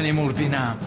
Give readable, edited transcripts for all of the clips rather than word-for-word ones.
Зани мурдинам.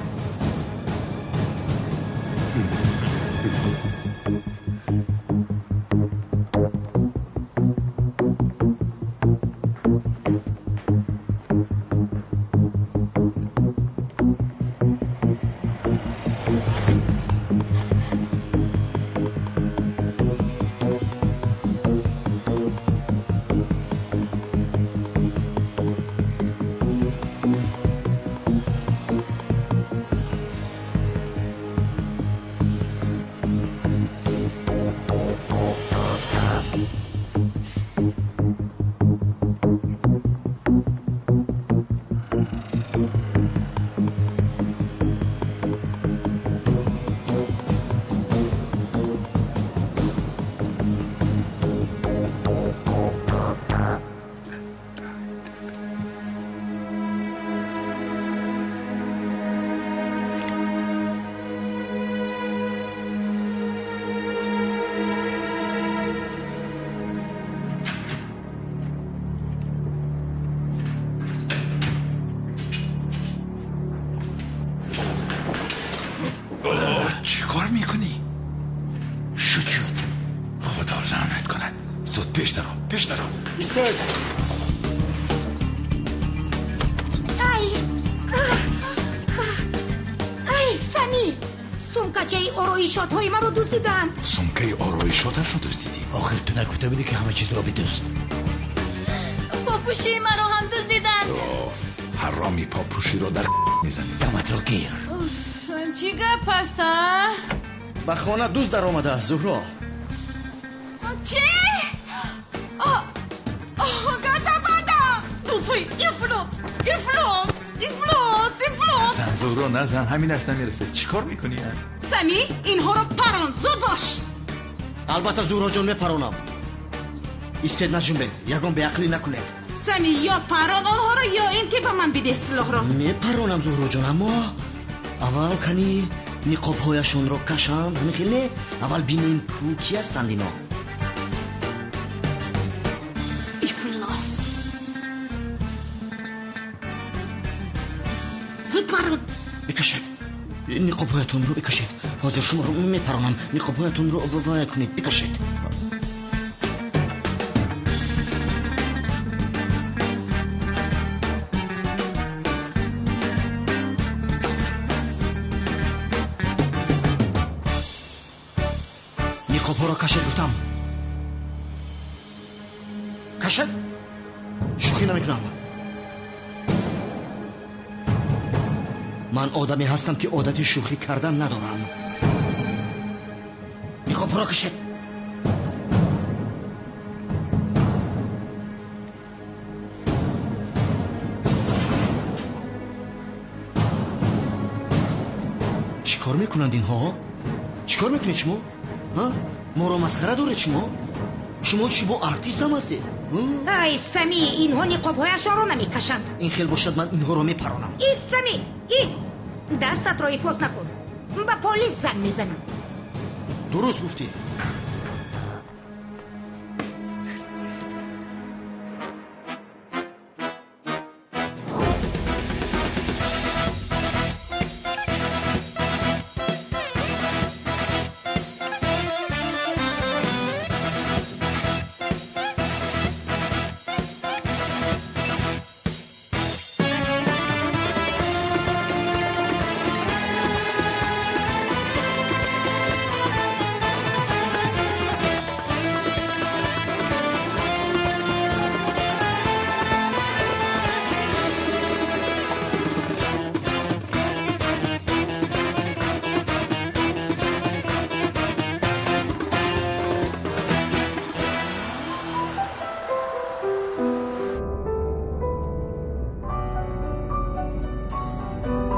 Сумкаи ороишоташро дуздидӣ? Охир ту нагуфта будӣ ки ҳама чизро бидузд. Попӯшии маро ҳам дуздиданд. Ҳароми попӯширо дар мезанӣ. Даматро гир. Чӣ гап аст, а? Ба хона дузд даромадааст, Зуҳро. Чӣ? Гадабада! Дуздҳои ифлос, ифлос, ифлос, ифлос! Назан, Зуҳро, назан, ҳаминаш намерасад. Чӣ кор мекунӣ? Сами, инҳоро парон, зуд бош! Албатта, Зуҳроҷон, мепаронам. Истед, наҷунбед, ягон беақлӣ накунед. Сами, ё парон онҳоро, ё ин ки ба ман бидеҳ силоҳро. Мепаронам, Зуҳроҷон, аммо аввал кани ниқобҳояшонро кашанд, ҳамин хел не? Аввал бинем ку ки ҳастанд ино. Ифлос! Зуд парон! Бикашед. Ниқобҳоятонро бикашед. Ҳозир шуморо мепаронам. Ниқобҳоятонро вая кунед, бикашед. Ниқобҳоро кашед, гуфтам. Кашед? Шӯхӣ намекунам. Ман одаме ҳастам ки одати шӯхӣ кардан надорам. Ниқобҳоро кашед. Чӣ кор мекунанд инҳо? Чӣ кор мекунед шумо? Моро масхара доред шумо? Шумо чӣ бо артист ҳам ҳастед? Ай, Сами, инҳо ниқобҳояшонро намекашанд. Ин хел бошад, ман инҳоро мепаронам. Ист, Сами, ист! Дастатро ифлос накун. Ба полис занг мезанам. Дуруст гуфтӣ.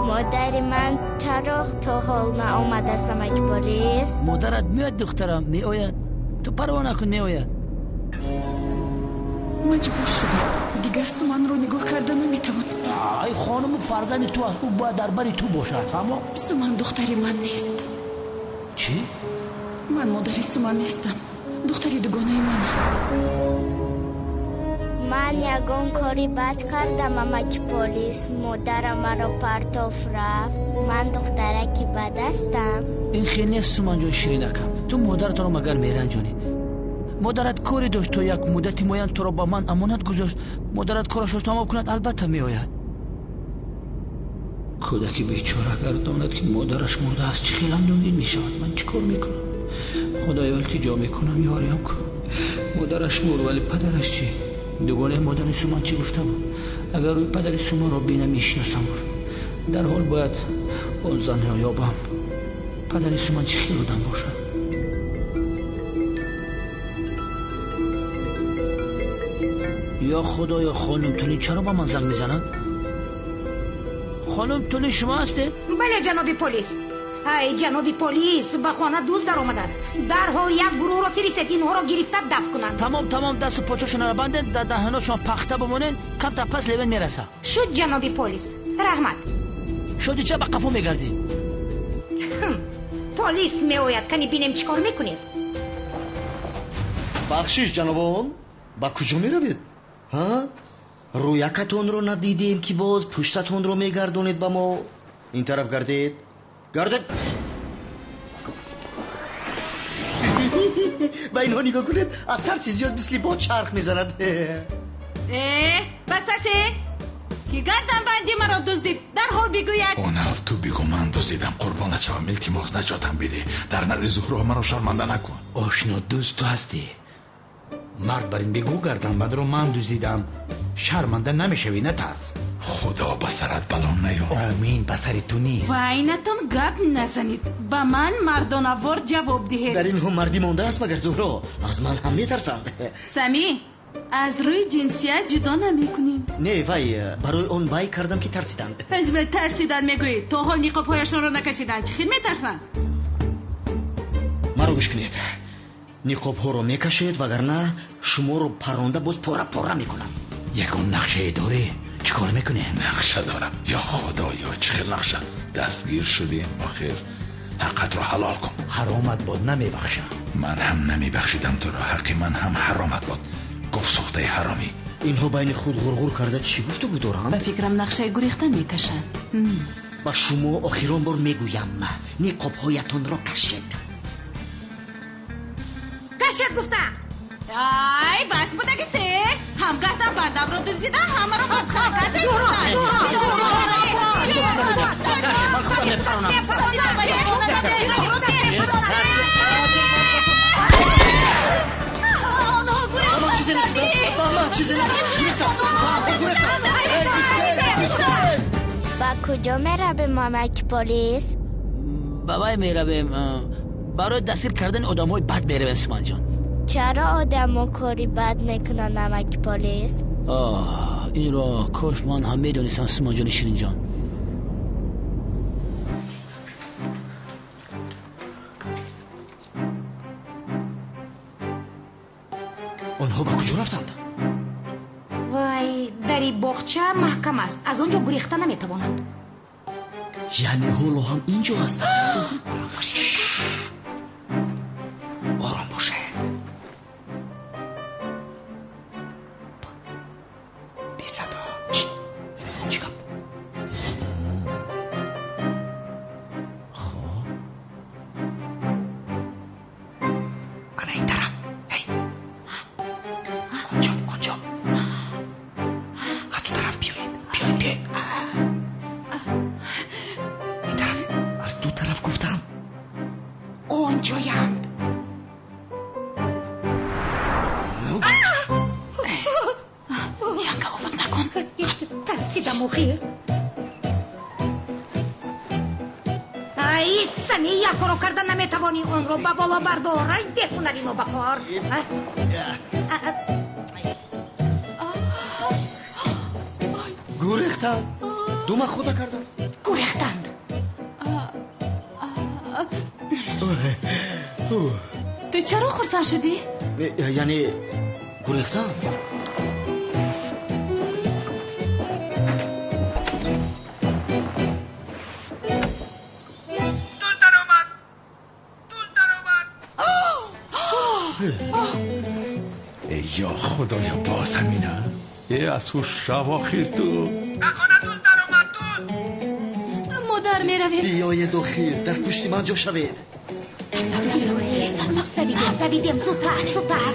Модари ман чаро то ҳол наомадааст, самак полис? Модарат меояд, духтарам, меояд. Ту парво накун, меояд. Маҷбур шудам. Дигар Суманро нигоҳ карда наметавонистам. Ай хонуму фарзанди ту аст, ӯ бояд дар бари ту бошад, фаҳмо? Суман духтари ман нест. Чӣ? Ман модари Суман нестам. Духтари дугонаи ман аст. Ман ягон кори бад кардам, амаки полис. Модарам маро партоф рафт. Ман духтараки бад ҳастам. Ин хел нест, Суманҷон ширинакам. Ту модаратонро магар меранҷонӣ? Модарат коре дошт, то як муддати муайян туро ба ман амонат гузошт. Модарат корашро тамом кунад, албатта меояд. Кӯдаки бечора агар донад, ки модараш мурдааст, чӣ хел андӯҳгин мешавад. Ман чӣ кор мекунам? Худоё, илтиҷо мекунам, ёриям кун. Модараш мурд, вале падараш чӣ? Дугонаи модари Суман чӣ гуфта буд? Агар рӯи падари Суманро бинам, мешиносам ӯро. Дарҳол бояд он занро ёбам. Падари Суман чӣ хел одам бошад? Ё худоё, хонум Тулин чаро ба ман занг мезанад? Хонум Тулин, шумо ҳастед? Бале, ҷаноби полис. Ай, ҷаноби полис, ба хона дузд даромадааст. Дарҳол як гурӯҳро фиристед, инҳоро гирифта дафт кунанд. Тамом, тамом, дасту почошонро бандед, дар даҳаношон пахта бимонед, камтар пас Левен мераса. Шуд, ҷаноби полис. Раҳмат. Шуди, ча ба қафо мегардӣ? Полис меояд, кани бинем чӣ кор мекунед. Бахшиш, ҷанобон, ба куҷо меравед? Ҳа? Рӯякатонро надидем, ки боз пуштатонро мегардонед ба мо. Ин тараф гардед. Гардед. Ба инҳо нигоҳ кунед, аз тарси зиёд мисли бод чарх мезанад. Э, басасе, ки гарданбанди маро дуздид, дарҳол бигӯяд. Онав, ту бигӯ, ман дуздидам, қурбонат шавам, илтимос, наҷотам бидеҳ. Дар назди Зуҳро маро шарманда накун. Ошно, дузд ту ҳастӣ. Мард бар ин бигӯ, гарданбандро ман дуздидам. Шарманда намешавӣ, натарс. Худо ба сарат бало наёр. Омин, ба сари ту нест. Вайнатон гап назанед, ба ман мардонавор ҷавоб диҳед. Дар инҳо мардӣ мондааст магар, Зуҳро? Аз ман ҳам метарсанд. Самӣ, аз рӯи ҷинсият ҷудо намекунем. Не, вай, барои он вай кардам, ки тарсиданд. Ҳазме тарсиданд мегӯӣ, то ҳол ниқобҳояшонро накашиданд, чӣ хел метарсанд? Маро гӯш кунед. Ниқобҳоро мекашед, вагарна шуморо парронда боз пора пора мекунам. Ягон нақшае дорӣ? Чӣ кор мекунӣ? Нақша дорам. Ё худоё, чӣ хел нақша? Дастгир шудем, охир. Ҳаққатро ҳалол кун. Ҳаромат бод, намебахшам. Ман ҳам намебахшидам туро. Ҳаққи ман ҳам ҳаромат бод. Гуфт сӯхтаи ҳаромӣ. Инҳо байни худ ғурғур карда чӣ гуфтугӯ доранд? Ба фикрам, нақшаи гурехтан мекашанд. Ба шумо охирон бор мегӯям, ниқобҳоятонро кашед. Кашед гуфтам. Ай, бас будаги се. Ҳам гарданбандамро дуздида, ҳамаро масхара карда. Ман худам мепаронам. Онҳо Чизе нест. Гурехтанд. Ба куҷо меравем, амаки полис? Ба вай меравем, барои дастгир кардани одамҳои бад меравем, Суманҷон. Чаро одамо кори бад мекунанд, амаки полис? Оҳ, инро кош ман ҳам медонистам, Суманҷони ширинҷон. Онҳо ба куҷо рафтанд? Вай, дари боғча маҳкам аст, аз он ҷо гурехта наметавонанд. Яъне ҳоло ҳам ин ҷо ҳастанд. Ором бошед. Бесадо. Чӣ гап? Хоб, ана ин тараф. Эй, онҷо, онҷо, аз ту тараф биёед, биёед, биёед ин тараф, аз ду тараф гуфтам. Онҷоянд. Янга, овоз накун. Тарсидам охир. Ай, Сами, як коро карда наметавонӣ, онро ба боло бардор. Ай, беҳунари нобакор. Гурехтанд, дума худа карданд. Гурехтанд. Ту чаро хурсанд шудӣ? Яъне гурехтанд. Дузд даромад! Дузд даромад! Эй, ё худоё, боз ҳамина. Аз ҳуш шав охир ту. Ба хона дузд даромад, дузд. Модар, меравем. Биёед охир, дар пушти ман ҷо шавед. Давидем, давидем, зудтар, зудтар.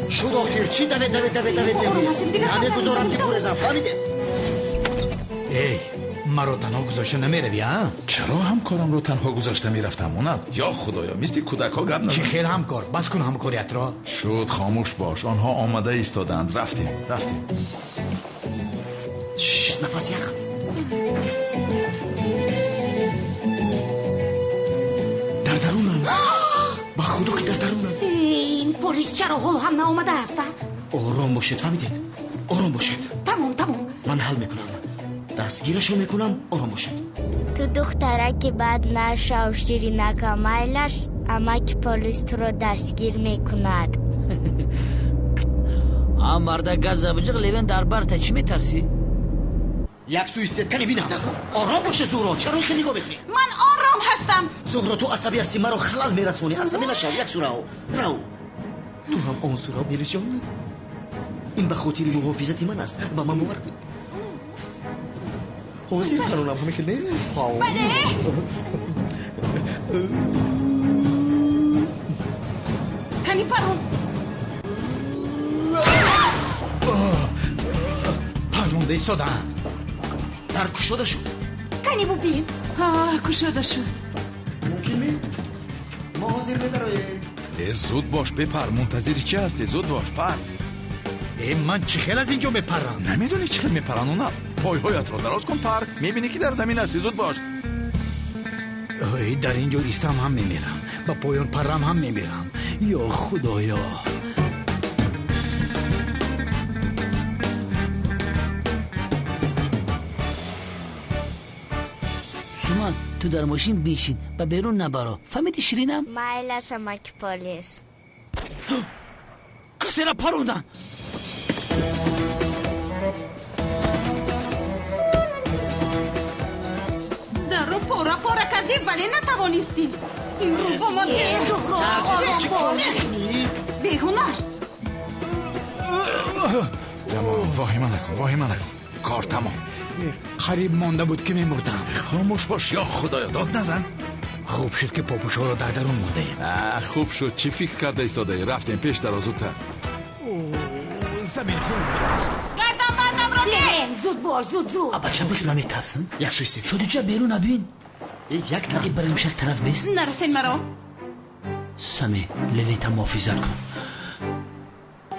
Шуд охир, чӣ давед, давед, давед, давед мегӯед? Намегузорам ки гурезам, фаҳмидед? Эй, маро танҳо гузошта намеравӣ, а? Чаро ҳамкорамро танҳо гузошта мерафтам, Унал? Ё худоё, мисли кӯдакҳо гап назан. Чӣ хел ҳамкор? Бас кун ҳамкориятро. Шуд, хомӯш бош. Онҳо омада истодаанд. Рафтем, рафтем. Нафас ях. Дар дарунам. Ба худо ки дар дарунам. Ин полис чаро ҳоло ҳам наомадааст, а? Ором бошед, фаҳмидед? Ором бошед. Тамом, тамом. Ман ҳал мекунам. Дастгирашро мекунам, ором бошед. Ту духтараки бад нашав, ширинака, майлаш, амаки полис туро дастгир мекунад. А марда газа биҷиқ, Левен дар барта, чӣ метарсӣ? Як сӯ истед, кане бинам. Ором боше, Зуҳро, чаро ин хел нигоҳ мекунӣ? Ман ором ҳастам. Зуҳро, ту асабӣ ҳастӣ, маро халал мерасонӣ. Асабӣ нашав, як сӯ рав. Рав. Ту ҳам он сӯ рав, Мелиҷон. Ин ба хотири муҳофизати ман аст. Ба ман бовар кун. Ҳозир паронам, ҳаме ки не? Бале. Кани парон. Паронда истодаам. Дар кушода шуд. Кани бубин. Кушода шуд. Мумкин ми? Мо ҳозир медароем. Э, зуд бош, бепар. Мунтазири чӣ ҳастӣ? Зуд бош, пар. Э, ман чӣ хел аз инҷо мепарам? Намедонӣ чӣ хел мепаранд, Унал? Пойҳоятро дароз кун, пар. Мебинӣ ки дар замин ҳастӣ. Зуд бош. Ой, дар инҷо истам ҳам мемирам, ба поён парам ҳам мемирам. Ё худоё. Суман, ту дар мошин бишин, ба берун набаро. Фаҳмидӣ, ширинам? Майлаш, амаки полис. Касера парондан. Дарро пора пора кардӣ, вале натавонистӣ. Ин рӯ мо беҳунар. Тамом, воҳима накун, воҳима накун. Кор тамом. Қариб монда буд ки мемурдам. Хомӯш бош, ё худоё, дод назан. Хуб шуд ки попӯшҳоро дар дарун мондаем. Хуб шуд. Чӣ фикр карда истодаӣ? Рафтем пеш, даро зудтар. Замин хун будааст. Гарданбандамро деҳ. Зуд бош, зуд, зуд. Бача бош, ман метарсам. Як сӯ истед. Шудиҷа берун набин. Як тараф. Барем шак тараф бес. Нарасен маро. Сами, Левента муҳофизат кун.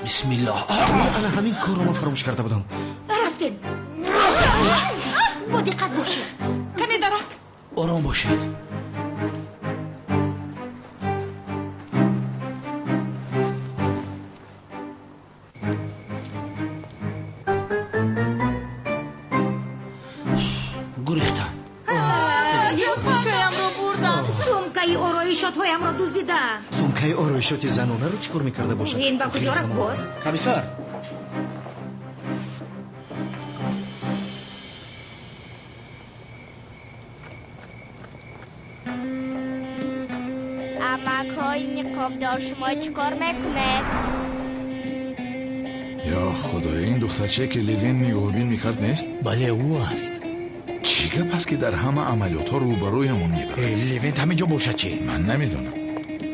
Бисмиллоҳ. Ана ҳамин корро ман фаромӯш карда будам. Рафтем. Бо диққат бошед. Кане даро. Ором бошед. Гурехтам. Пӯшоямро бурданд. Сумкаи ороишотҳоямро дуздиданд. Сумкаи ороишоти занонаро чӣ кор мекарда бошад? Ин ба куҷо рафт боз? Комиссар. Амакҳои ниқобдор, шумо чӣ кор мекунед? Ё худоё, ин духтарчае ки Левин нигоҳбин мекард нест? Бале, ӯ аст. Чӣ гап аст ки дар ҳама амалиётҳо рӯбарӯямон мебарад? Левент ҳамин ҷо бошад чӣ? Ман намедонам.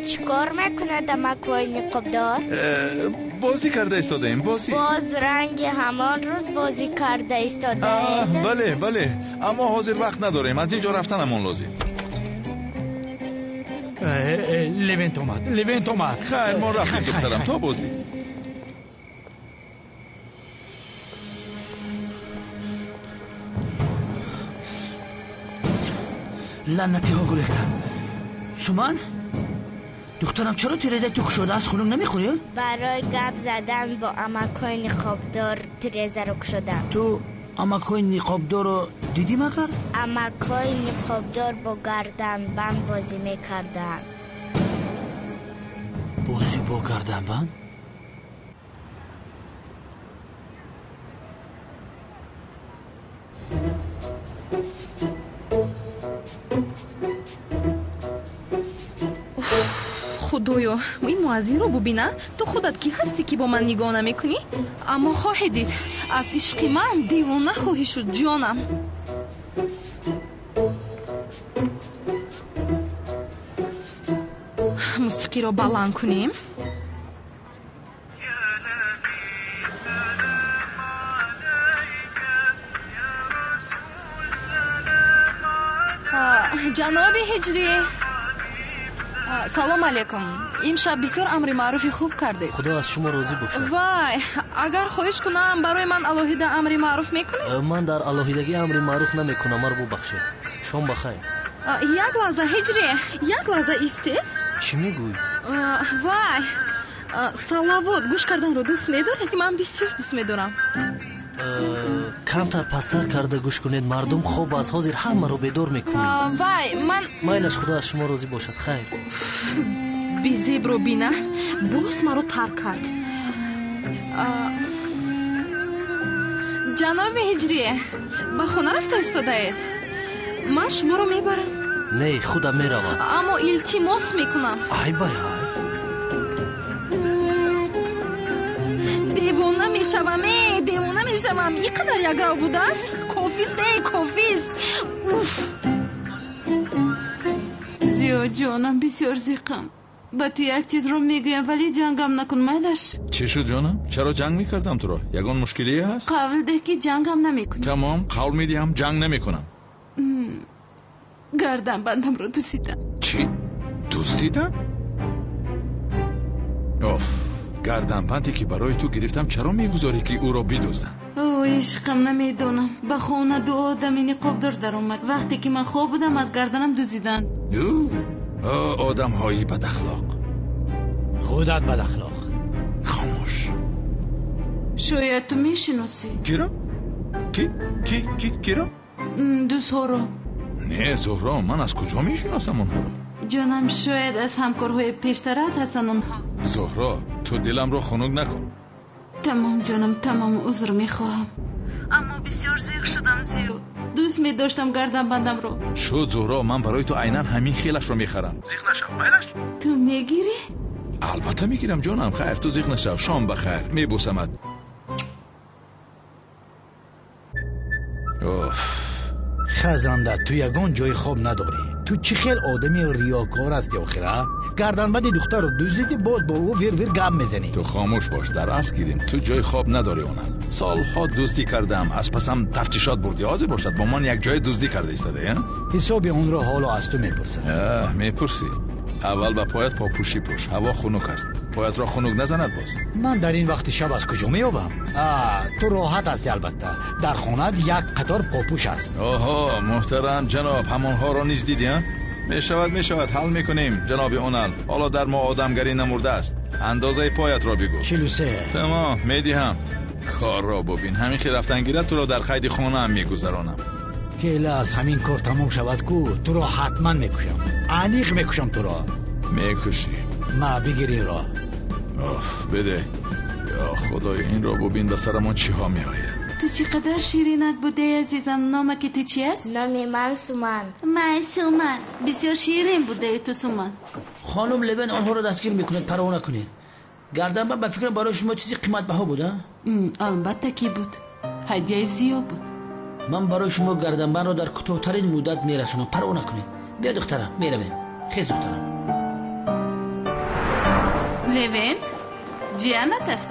Чӣ кор мекунад амакҳои ниқобдор? Бозӣ карда истодаем, бозӣ. Боз ранги ҳамон рӯз бозӣ карда истодаед? Бале, бале, аммо ҳозир вақт надорем. Аз ин ҷо рафтанамон лозим. Левент омад, Левент омад. Хайр, мо рафтем, духтарам, то боздид. Лаънатиҳо гурехтанд. Суман, духтарам, чаро тирезаи ту кушода аст? Хунук намехӯрӣ? Барои гап задан бо амакҳои ниқобдор тирезаро кушодам. Ту амакҳои ниқобдорро дидӣ магар? Амакҳои ниқобдор бо гарданбанд бозӣ мекарданд. Бозӣ бо гарданбанд? Худоё, ин муаззинро бубина. Ту худат кӣ ҳастӣ, ки бо ман нигоҳ намекунӣ? Аммо хоҳӣ дид, аз ишқи ман девона хоҳӣ шуд, ҷонам. Мусиқиро баланд кунем. Ҷаноби Ҳиҷрӣ, салом алейкум. Имшаб бисёр амри маъруфи хуб кардед. Худо аз шумо розӣ бошад. Вай, агар хоҳиш кунам, барои ман алоҳида амри маъруф мекунед? Ман дар алоҳидагӣ амри маъруф намекунам, маро бубахшед. Шом бахайр. Як лаҳза, Ҳиҷрӣ, як лаҳза истед. Чӣ мегӯӣ? Вай, салавот гӯш карданро дӯст медоред? Ман бисёр дӯст медорам. Камтар пасттар карда гӯш кунед, мардум хоб аз ҳозир ҳамаро бедор мекунед. Вай, ман майлаш, худо аз шумо розӣ бошад. Хайр. Безебро бина, боз маро тарк кард. Ҷаноби Ҳиҷрӣ, ба хона рафта истодаед? Ман шуморо мебарам. Не, худам меравам. Аммо илтимос мекунам. Ай бай ай. Девона мешавам, э, девона мешавам. Ин қадар якрав будааст? Кофист, э, кофист. Уф. Зиё ҷонам, бисёр зиқам. Ба ту як чизро мегӯям, вале ҷангам накун, майлаш. Чӣ шуд, ҷонам? Чаро ҷанг мекардам туро? Ягон мушкилие ҳаст? Қавл деҳ, ки ҷангам намекунӣ. Тамом, қавл медиҳам, ҷанг намекунам. Гарданбандамро дуздидам. Чӣ? Дуздидам? Оф, гарданбанде ки барои ту гирифтам, чаро мегузорӣ, ки ӯро бидуздам? О, ишқам, намедонам. Ба хона ду одами ниқобдор даромад. Вақте ки ман хоб будам, аз гарданам дуздиданд. Одамҳои бадахлоқ. Худат бадахлоқ. Хомӯш. Шояд ту мешиносӣ. Киро? Ки ки ки киро? Дузҳоро. Не, Зуҳро, ман аз куҷо мешиносам онҳоро? Ҷонам, шояд аз ҳамкорҳои пештарат ҳастанд онҳо. Зуҳро, ту диламро хунук накун. Тамом, ҷонам, тамом, узр мехоҳам. Аммо бисёр зиқ шудам, Зиё. Дӯст медоштам гарданбандамро. Шуд, Зуҳро, ман барои ту айнан ҳамин хелашро мехарам. Зиқ нашав, майлаш? Ту мегирӣ? Албатта мегирам, ҷонам. Хайр, ту зиқ нашав. Шом бахайр. Мебӯсамат. Оф. Хазанда, ту ягон ҷои хоб надорӣ. Ту чӣ хел одами риёкор ҳастӣ охира? Гарданбанди духтарро дуздидӣ, боз бо ӯ вир-вир гап мезанӣ. Ту хомӯш бош, дар асл гирим, ту ҷои хоб надорӣ онам. Солҳо дуздӣ кардам, аз пасам тафтишот бурдӣ. Ҳозир бошад, бо ман як ҷои дуздӣ карда истодаӣ, а? Ҳисоби онро ҳоло аз ту мепурсам. Мепурсӣ. Аввал ба поят попӯшӣ пӯш, ҳаво хунук аст. Поятро хунук назанад боз. Ман дар ин вақти шаб аз куҷо меёбам? Ту роҳат ҳастӣ албатта. Дар хонаат як қатор попӯш аст. Оҳо, муҳтарам ҷаноб, ҳамонҳоро низ дидӣ, а? Мешавад, мешавад, ҳал мекунем, ҷаноби Онал. Ҳоло дар мо одамгарӣ намурдааст. Андозаи поятро бигӯ. 43. Тамом, медиҳам. Корро бубин. Ҳамин ки рафтан гирад, туро дар қайди хонаам мегузаронам. Кела аз ҳамин кор тамом шавад ку, туро ҳатман мекушам. Аниқ мекушам туро. Мекушӣ. Ма, бигир инро. Оф, беде. Ё худоё, инро бубин, ба сарамон чиҳо меояд. Ту чӣ қадар ширинак будаи, азизам. Номаки ту чи аст? Номи ман Суман. Май, Суман, бисёр ширин будаи ту, Суман. Хонум Левен онҳоро дастгир мекунад, парво накунед. Гарданбанд ба фикрам барои шумо чизи қиматбаҳо буд, а? Албатта ки буд. Ҳадияи Зиё буд. Ман барои шумо гарданбандро дар кӯтоҳтарин муддат мерасонам, парво накунед. Биё, духтарам, меравем. Хез, духтарам. Левент, ҷиянат аст?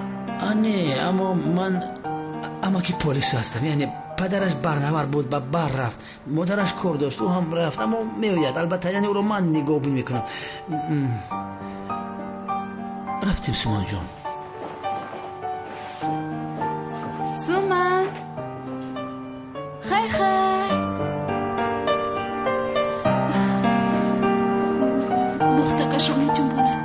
Не, аммо ман амаки полису ҳастам. Яъне падараш барнавар буд, ба бар рафт, модараш кор дошт, ӯ ҳам рафт, аммо меояд албатта. Яъне ӯро ман нигоҳбин мекунам. Рафтем, Суманҷон. Суман, хай хай. Бухтакашро меҷунбонад.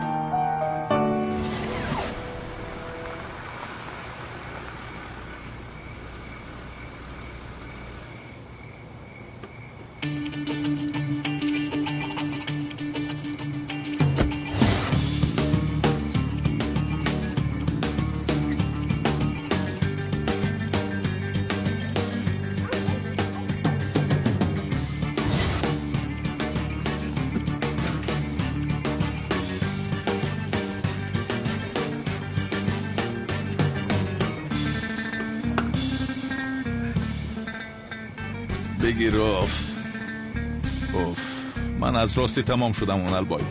бигир. Оф оф, ман аз ростӣ тамом шудам Оналбой.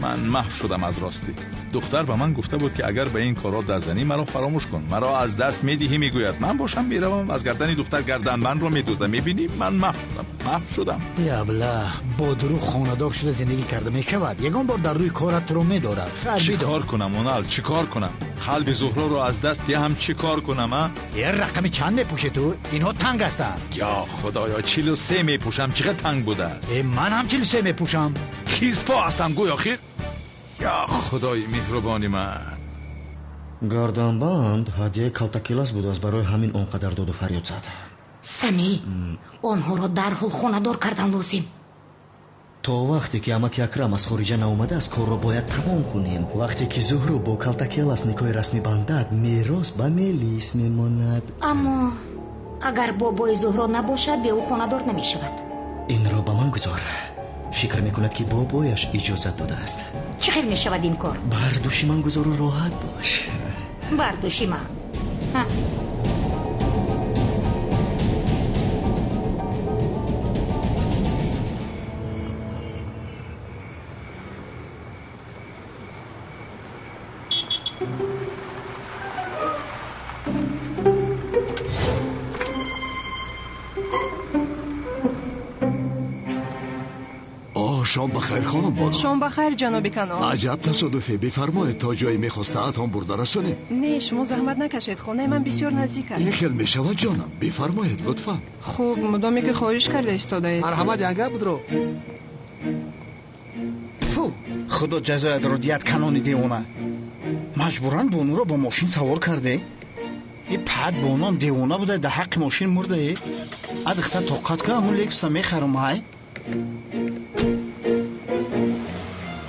Ман маҳв шудам аз ростӣ. Духтар ба ман гуфта буд, ки агар ба ин корҳо даст занӣ, маро фаромӯш кун, маро аз даст медиҳӣ, мегӯяд. Ман бошам меравам аз гардани духтар гарданбандро медуздам. Мебинӣ, ман маҳв шудам, маҳв шудам. Ябла, бо дурӯғ хонадор шуда зиндагӣ карда мешавад. Ягон бор дар рӯи корат туро медорад. Чӣ кор кунам Онал, чӣ кор кунам? Қалби Зуҳроро аз даст диҳам, чӣ кор кунам? А рақами чанд мепӯшӣ ту? Инҳо танг ҳастанд. Ё худоё, 43 мепӯшам. Чӣ қадр танг будааст. Ман ҳам 43 мепӯшам. Хирспо ҳастам гӯй охир. Ё худои меҳрубони ман. Гарданбанд ҳадияи Калтакелас будааст, барои ҳамин он қадар доду фарёд зад. Самӣ, онҳоро дарҳол хонадор кардан лозим. То вақте ки амаки Акрам аз хориҷа наомадааст, корро бояд тамом кунем. Вақте ки Зуҳро бо Калтакелас никоҳи расмӣ бандад, мерос ба Мелис мемонад. Аммо агар бобои Зуҳро набошад, бе ӯ хонадор намешавад. Инро ба ман гузор. Фикр мекунад, ки бобояш иҷозат додааст. Чӣ хел мешавад ин кор? Бар дӯши ман гузору роҳат бош. Бар дӯши ман. Шом бахайр хонум Бону. Шом бахайр ҷаноби Канон. Аҷаб тасодуфе. Бифармоед то ҷое мехостаатон бурда расонем. Не, шумо заҳмат накашед, хонаи ман бисёр наздик аст. Ин хел мешавад ҷонам. Бифармоед лутфан. Хуб, мудоме ки хоҳиш карда истодаед. Марҳамат янга будро. Фу, худо ҷазоятро диҳад Канони девона. Маҷбуран Бонуро бо мошин савор карде. И пад Бонуам девона буда, дар ҳаққи мошин мурдае. Адихта тоқат ка, ҳамун Лексуса мехарам ҳай.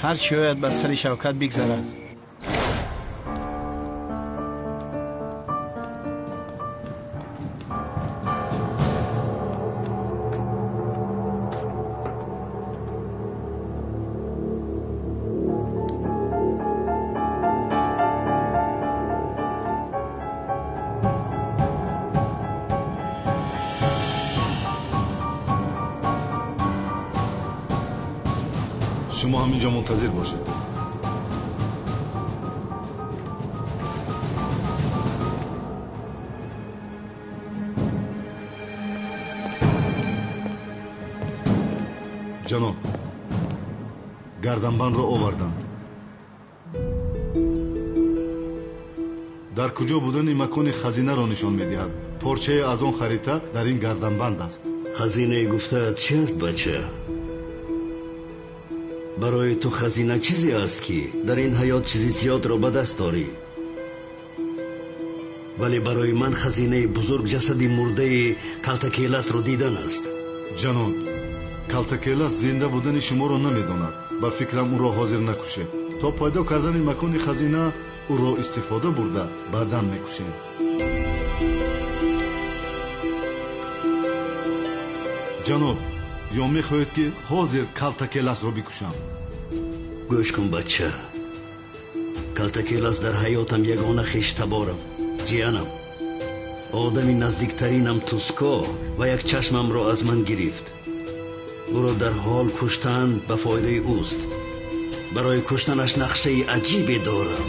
Ҳар чӣ ояд ба сари Шавкат бигзарад. Шумо ҳаминҷо мунтазир бошед. Ҷаноб, гарданбандро оварданд. Дар куҷо будани макони хазинаро нишон медиҳад. Порчае аз он харита дар ин гарданбанд аст. Хазинаи гуфтаат чи аст, бача? Барои ту хазина чизе аст, ки дар ин ҳаёт чизи зиёдро ба даст дорӣ. Вале барои ман хазинаи бузург ҷасади мурдаи Калтакеласро дидан аст. Ҷаноб, Калтакелас зинда будани шуморо намедонад. Ба фикрам ӯро ҳозир накушед. То пайдо кардани макони хазина ӯро истифода бурда баъдан мекушем. Ҷаноб, ё мехоҳед, ки ҳозир Калтакеласро бикушам? Гӯш кун, бача. Калтакелас дар ҳаётам ягона хештаборам, ҷиянам. Одами наздиктаринам Туско ва як чашмамро аз ман гирифт. Ӯро дар ҳол куштан ба фоидаи ӯст. Барои куштанаш нақшаи аҷибе дорам.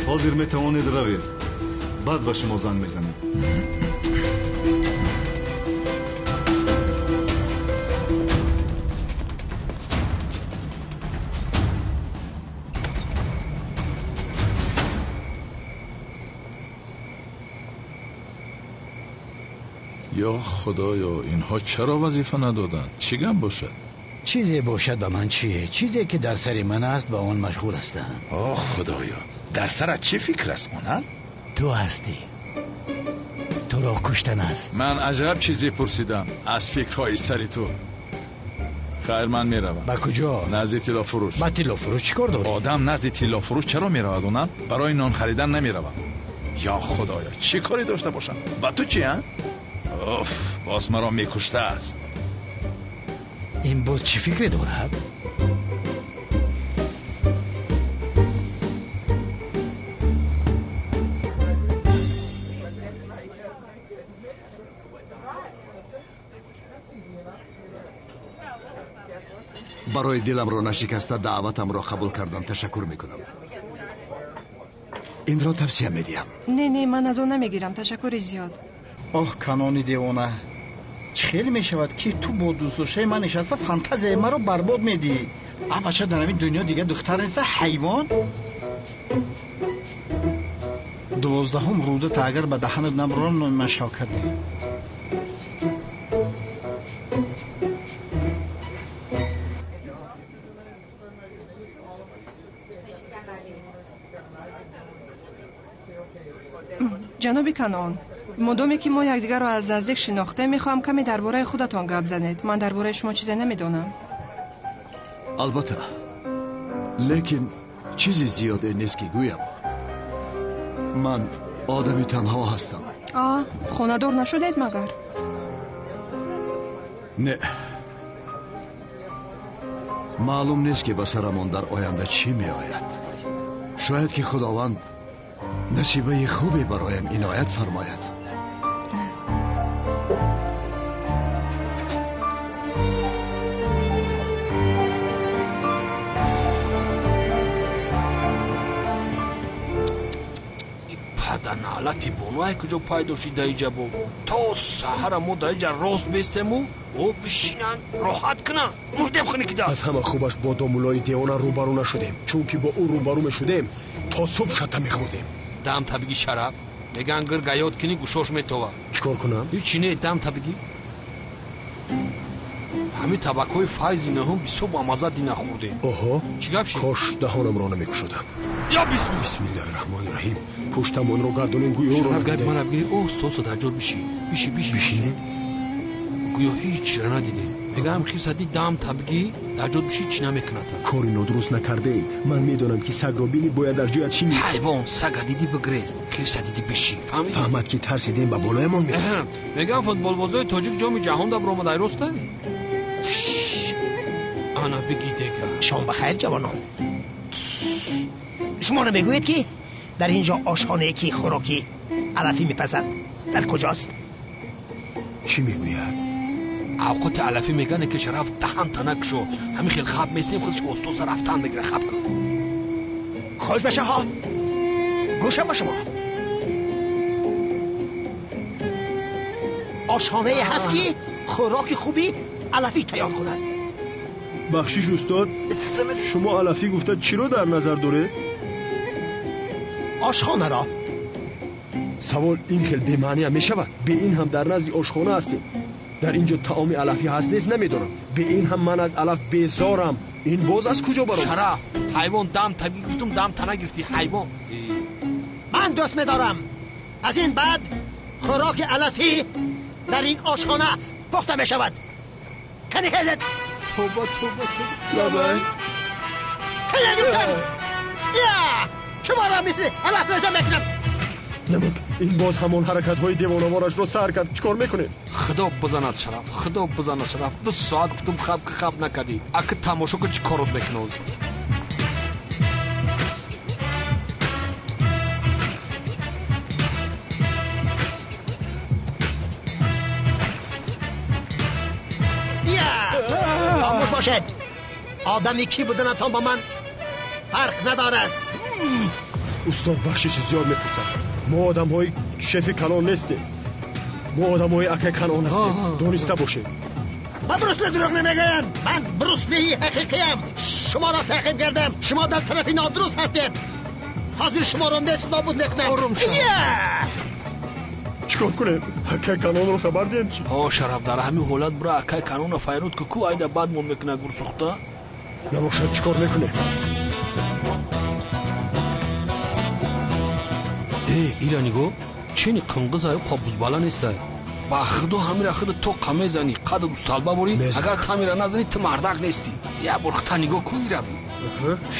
Ҳозир метавонед равед. Баъд ба шумо занг мезанем. Ё худоё, инҳо чаро вазифа надоданд? Чӣ гап бошад? Чизе бошад ба ман чие? Чизе ки дар сари ман аст, ба он машғул ҳастам. О худоё, дар сарат чӣ фикр аст, Онал? Ту ҳастӣ. Туро куштан аст. Ман аҷаб чизе пурсидам аз фикрҳои сари ту. Хайр, ман меравам. Ба куҷо? Назди тиллофурӯш. Ба тиллофурӯш чӣ кор дорӣ? Одам назди тиллофурӯш чаро меравад, Онал? Барои нон харидан намеравам. Ё худоё, чӣ коре дошта бошам? Ба ту чӣ, а? Оф, боз маро мекуштааст. Ин боз чӣ фикре дорад? Барои диламро нашикаста даъватамро қабул кардам ташаккур мекунам. Инро тавсия медиҳам. Не, не, ман аз он намегирам. Ташаккури зиёд. Оҳ, канони девона, чӣ хеле мешавад ки ту бо дӯстдоштаи ман нишаста фантазияи маро барбод медиҳӣ? А бача, дар ҳамин дунё дигар духтар неста, ҳайвон. 12-ум рӯдата агар ба даҳанат набарорам, номи ман Шавкат не. Ҷаноби Канон, модоме ки мо якдигарро аз наздик шинохтем, мехоҳам каме дар бораи худатон гап занед. Ман дар бораи шумо чизе намедонам. Албатта, лекин чизи зиёде нест ки гӯям. Ман одами танҳо ҳастам. А, хонадор нашудед магар? Не. Маълум нест ки ба сарамон дар оянда чӣ меояд. Шояд ки Худованд насибаи хубе бароям иноят фармояд. Паданалати бону ай куҷо пайдо шид даиҷа бо? То саҳара мо даиҷа рост бестему, о бишинанд, роҳат кунанд. Мурдем хунукида. Аз ҳама хубаш бо домуллои девона рӯбарӯ нашудем, чунки бо ӯ рӯбарӯ мешудем, то субҳ шата мехӯрдем. Дам табиги Шараф, меган гир гаёд кини гӯшош метова. Чӣ кор кунам? Ҳичи не, дам табиги. Ҳамин табакҳои файзи наҳум бисёр бамаза дина хӯрдем. Оҳо, чӣ гап шид? Кош даҳонамро намекушодам. Я бисмилла. Бисмиллаҳи раҳмони раҳим. Пуштамонро гардонем, гӯё ӯро Шараф, гапи надидем. мана бигирӣ, оҳиста дар ҷо бишӣ. Бишӣ, бишӣ. Бишинем? Гӯё ҳеҷ надидем. Мегӯям хирса ди дам табигӣ дар ҷо бишӣ, чӣ намекунад. Кори нодуруст накардаем. Ман медонам ки сагро бинӣ бояд дар ҷоят шинӣ. Ҳайвон, сага дидӣ бигрез, хирса дидӣ бишӣ. Фаҳмидӣ? Фаҳмад ки тарсидем, ба болоямон меояд. Мегӯям футболбозои тоҷик ҷоми ҷаҳон да баромадай, роста? Ана бигӣ дега. Шом ба хайр, ҷавонон. Шумо намегӯед ки дар ин ҷо ошхонае ки хӯроки алафӣ мепазад дар куҷост? Чӣ мегӯяд? Авқоти алафӣ мегане ки Шараф даҳанта накушо. Ҳамин хел хаб месем, худаш остоста рафтан мегира, хаб кун. Хуш башаҳо, гӯшам ба шумо. Ошхонае ҳаст ки хӯроки хуби алафӣ тайёр кунад. Бахшиш, устод, шумо алафӣ гуфта чиро дар назар доред? Ошхонаро. Савол ин хел бемаъниам мешавад. Бе ин ҳам дар назди ошхона ҳастем. Дар ин ҷо таоми алафӣ ҳаст нест намедонам. Бе ин ҳам ман аз алаф безорам. Ин боз аз куҷо баромад? Шараф, ҳайвон, дам табиги гуфтум, дам та нагирифтӣ, ҳайвон. Ман дӯст медорам. Аз ин баъд хӯроки алафӣ дар ин ошхона пухта мешавад. Кани хезед. Тоба, тоба, тоба. Лабай. Кани гуфтам. Я! Шуморо мисли алаф реза мекунам. Намуд, ин боз ҳамон ҳаракатҳои девонаворашро сар кард. Чӣ кор мекунем? Худо бизанад, Шараф, худо бизанад, Шараф. 2 соат гуфтум хаб ки хаб накардӣ. Аки тамошо ку чӣ корот мекунӣ ҳозир. Я! Хомӯш бошед. Одами кӣ буданатон ба ман фарқ надорад. Устод, бахшиши зиёд мепурсам. Мо одамҳои шефи калон нестем. Мо одамҳои акай Канон ҳастем. Дониста бошед. Ба Брусли дурӯғ намегӯям. Ман Бруслии ҳақиқиям. Шуморо таъқиб кардам. Шумо дар тарафи нодуруст ҳастед. Ҳозир шуморо нест нобуд мекунам. Ором шав. Я! Чӣ кор кунем? Акай Канонро хабар диҳем чӣ? О, Шараф, дар ҳамин ҳолат бура акай Канонро файрод ку, ку айда бадмон мекунад гурсухта. Набошад, чӣ кор мекунем? Э, ира нигоҳ, чени қинғизаю қобузбала нестай. Ба худо ҳамира худа тоқа мезанӣ, қадр усталба борӣ, агар тамира назанӣ ту мардак нестӣ. Я бор хута нигоҳ ку ирави.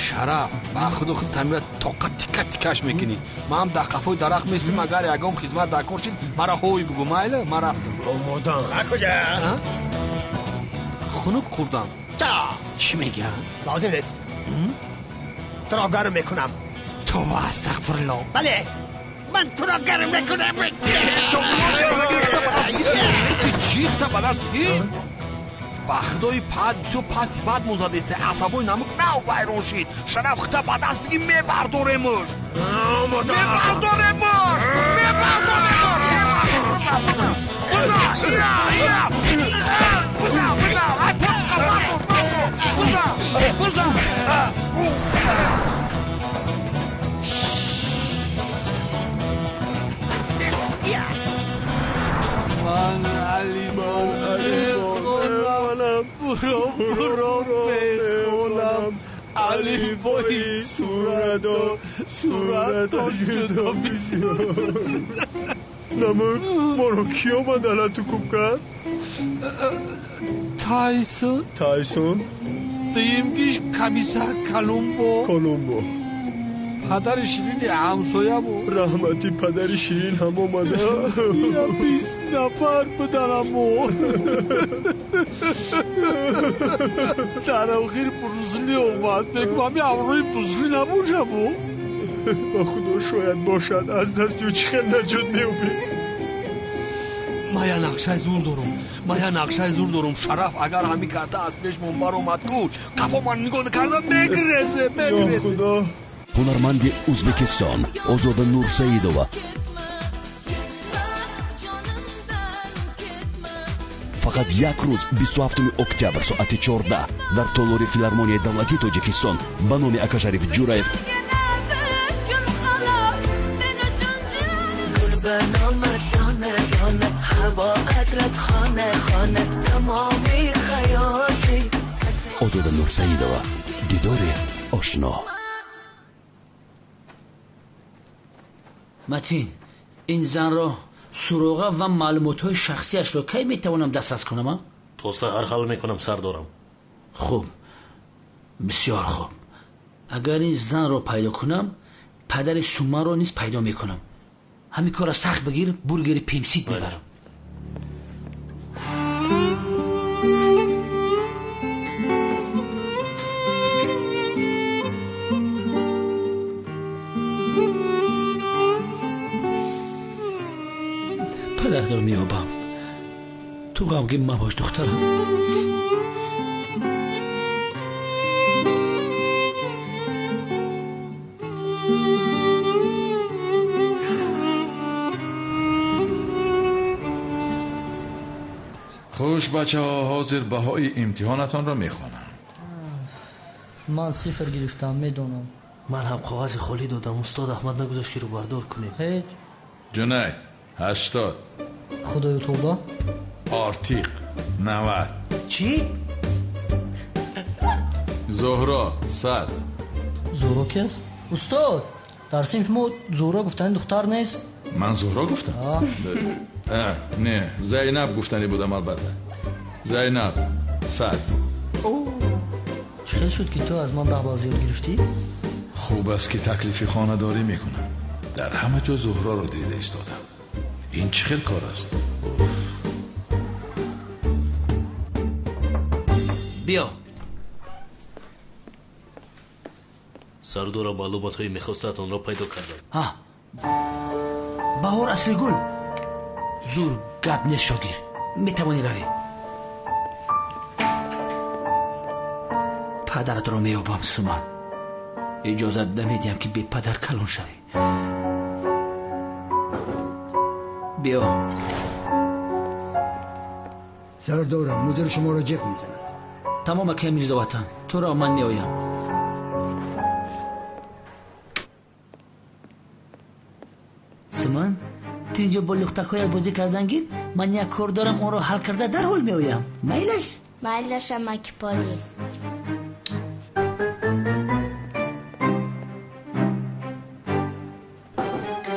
Шараф, ба худо худ тамира тоқа тика тикаш мекунӣ. Ман дар қафои дарахт местим, агар ягон хизмат дар кор шид, мара ҳой бугӯ, майла, ман рафтам. Омодам. Ба куҷо? хунук хӯрдам. Чаро? Чӣ мегӯяд? Лозим нест. Туро гарм мекунам. Тавба, астағфирулло. Бале, ман туро гарм мекунам. Чӣ хта ба даст? Ба худои пад бисёр пасти бад мозадест. Асабои намук нав вайрон шид. Шараф хта ба даст биги мебардоремуш. Мебардоремуш. Мебардоремуш. Буза, буза, ай паска, буза, буза, буза. Ман Алибой мехонам, буро буро мехонам. Алибои суратон, суратон ҷудо бисёр. Намук, моро кӣ омад алату куб кард? Тайсон. Тайсон? Дуюмгиш комиссар Колумбо. Колумбо. Падари ширини ҳамсоя буд. Раҳмати падари ширин ҳам омада. Я 20 нафар буданамо. Дар охир Брусли омад. Мегӯм ҳами ҳамроҳи Брусли набошаму. Ба худо шояд бошад, аз дасти ӯ чӣ хел наҷот меёбем. Ман я нақшаи зур дорум. Ман я нақшаи зур дорум. Шараф агар ҳамин карта аз пешмон баромад ку, қафо ман нигоҳ карда мегрезе, мегрезе. Ё худо. Ҳунарманди Ӯзбекистон Озода Нурсаидова фақат як рӯз 27 октябр соати 14 дар толори филармонияи давлатии Тоҷикистон ба номи Акашариф Ҷураев Озода Нурсаидова дидори ошно. Матин, ин занро суроға ва маълумотҳои шахсиашро кай метавонам дастрас кунам? То саҳар ҳал мекунам, сардорам. Хуб, бисёр хуб. Агар ин занро пайдо кунам, падари Суманро низ пайдо мекунам. Ҳамин корро сахт бигир, бургери пемсит мебарам. Падарро меёбам. Ту ғамгин мабош, духтарам. Хуш бачаҳо, ҳозир баҳои имтиҳонатонро мехонам. Ман 0 гирифтам, медонам. Ман ҳам коғази холӣ додам. Устод Аҳмад нагузошт ки рӯбардор кунем. Ҳеҷ. Ҷунайд 80. Худоё тавба. Артиқ 90. Чӣ? Зуҳро 100. Зуҳро ки аст? Устод, дар синфи мо Зуҳро гуфтани духтар нест. Ман Зуҳро гуфтам? Не, Зайнаб гуфтанӣ будам албатта. Зайнаб 100. Чӣ хел шуд ки ту аз ман 10 балл зиёд гирифтӣ? Хуб аст ки таклифи хонадорӣ мекунам. Дар ҳама ҷо Зуҳроро дида истодам. Ин чӣ хел кор аст? Биё. Сардора маълумотҳои мехостад онро пайдо кардам. Ҳа, Баҳор Аслигул. Зур гап нест, шогир. Метавонӣ равӣ. Падаратро меёбам, Суман. Иҷозат намедиҳам ки бепадар калон шавӣ. Биё. Сардорам, мудир шуморо ҷиғ мезанад. Тамом, акай Мирзоватан, туро ман меоям. Суман, ту инҷо бо лухтакҳоят бозӣ кардан гир. Ман як кор дорам, онро ҳал карда дарҳол меоям. Майлаш? Майлаш, амаки полис.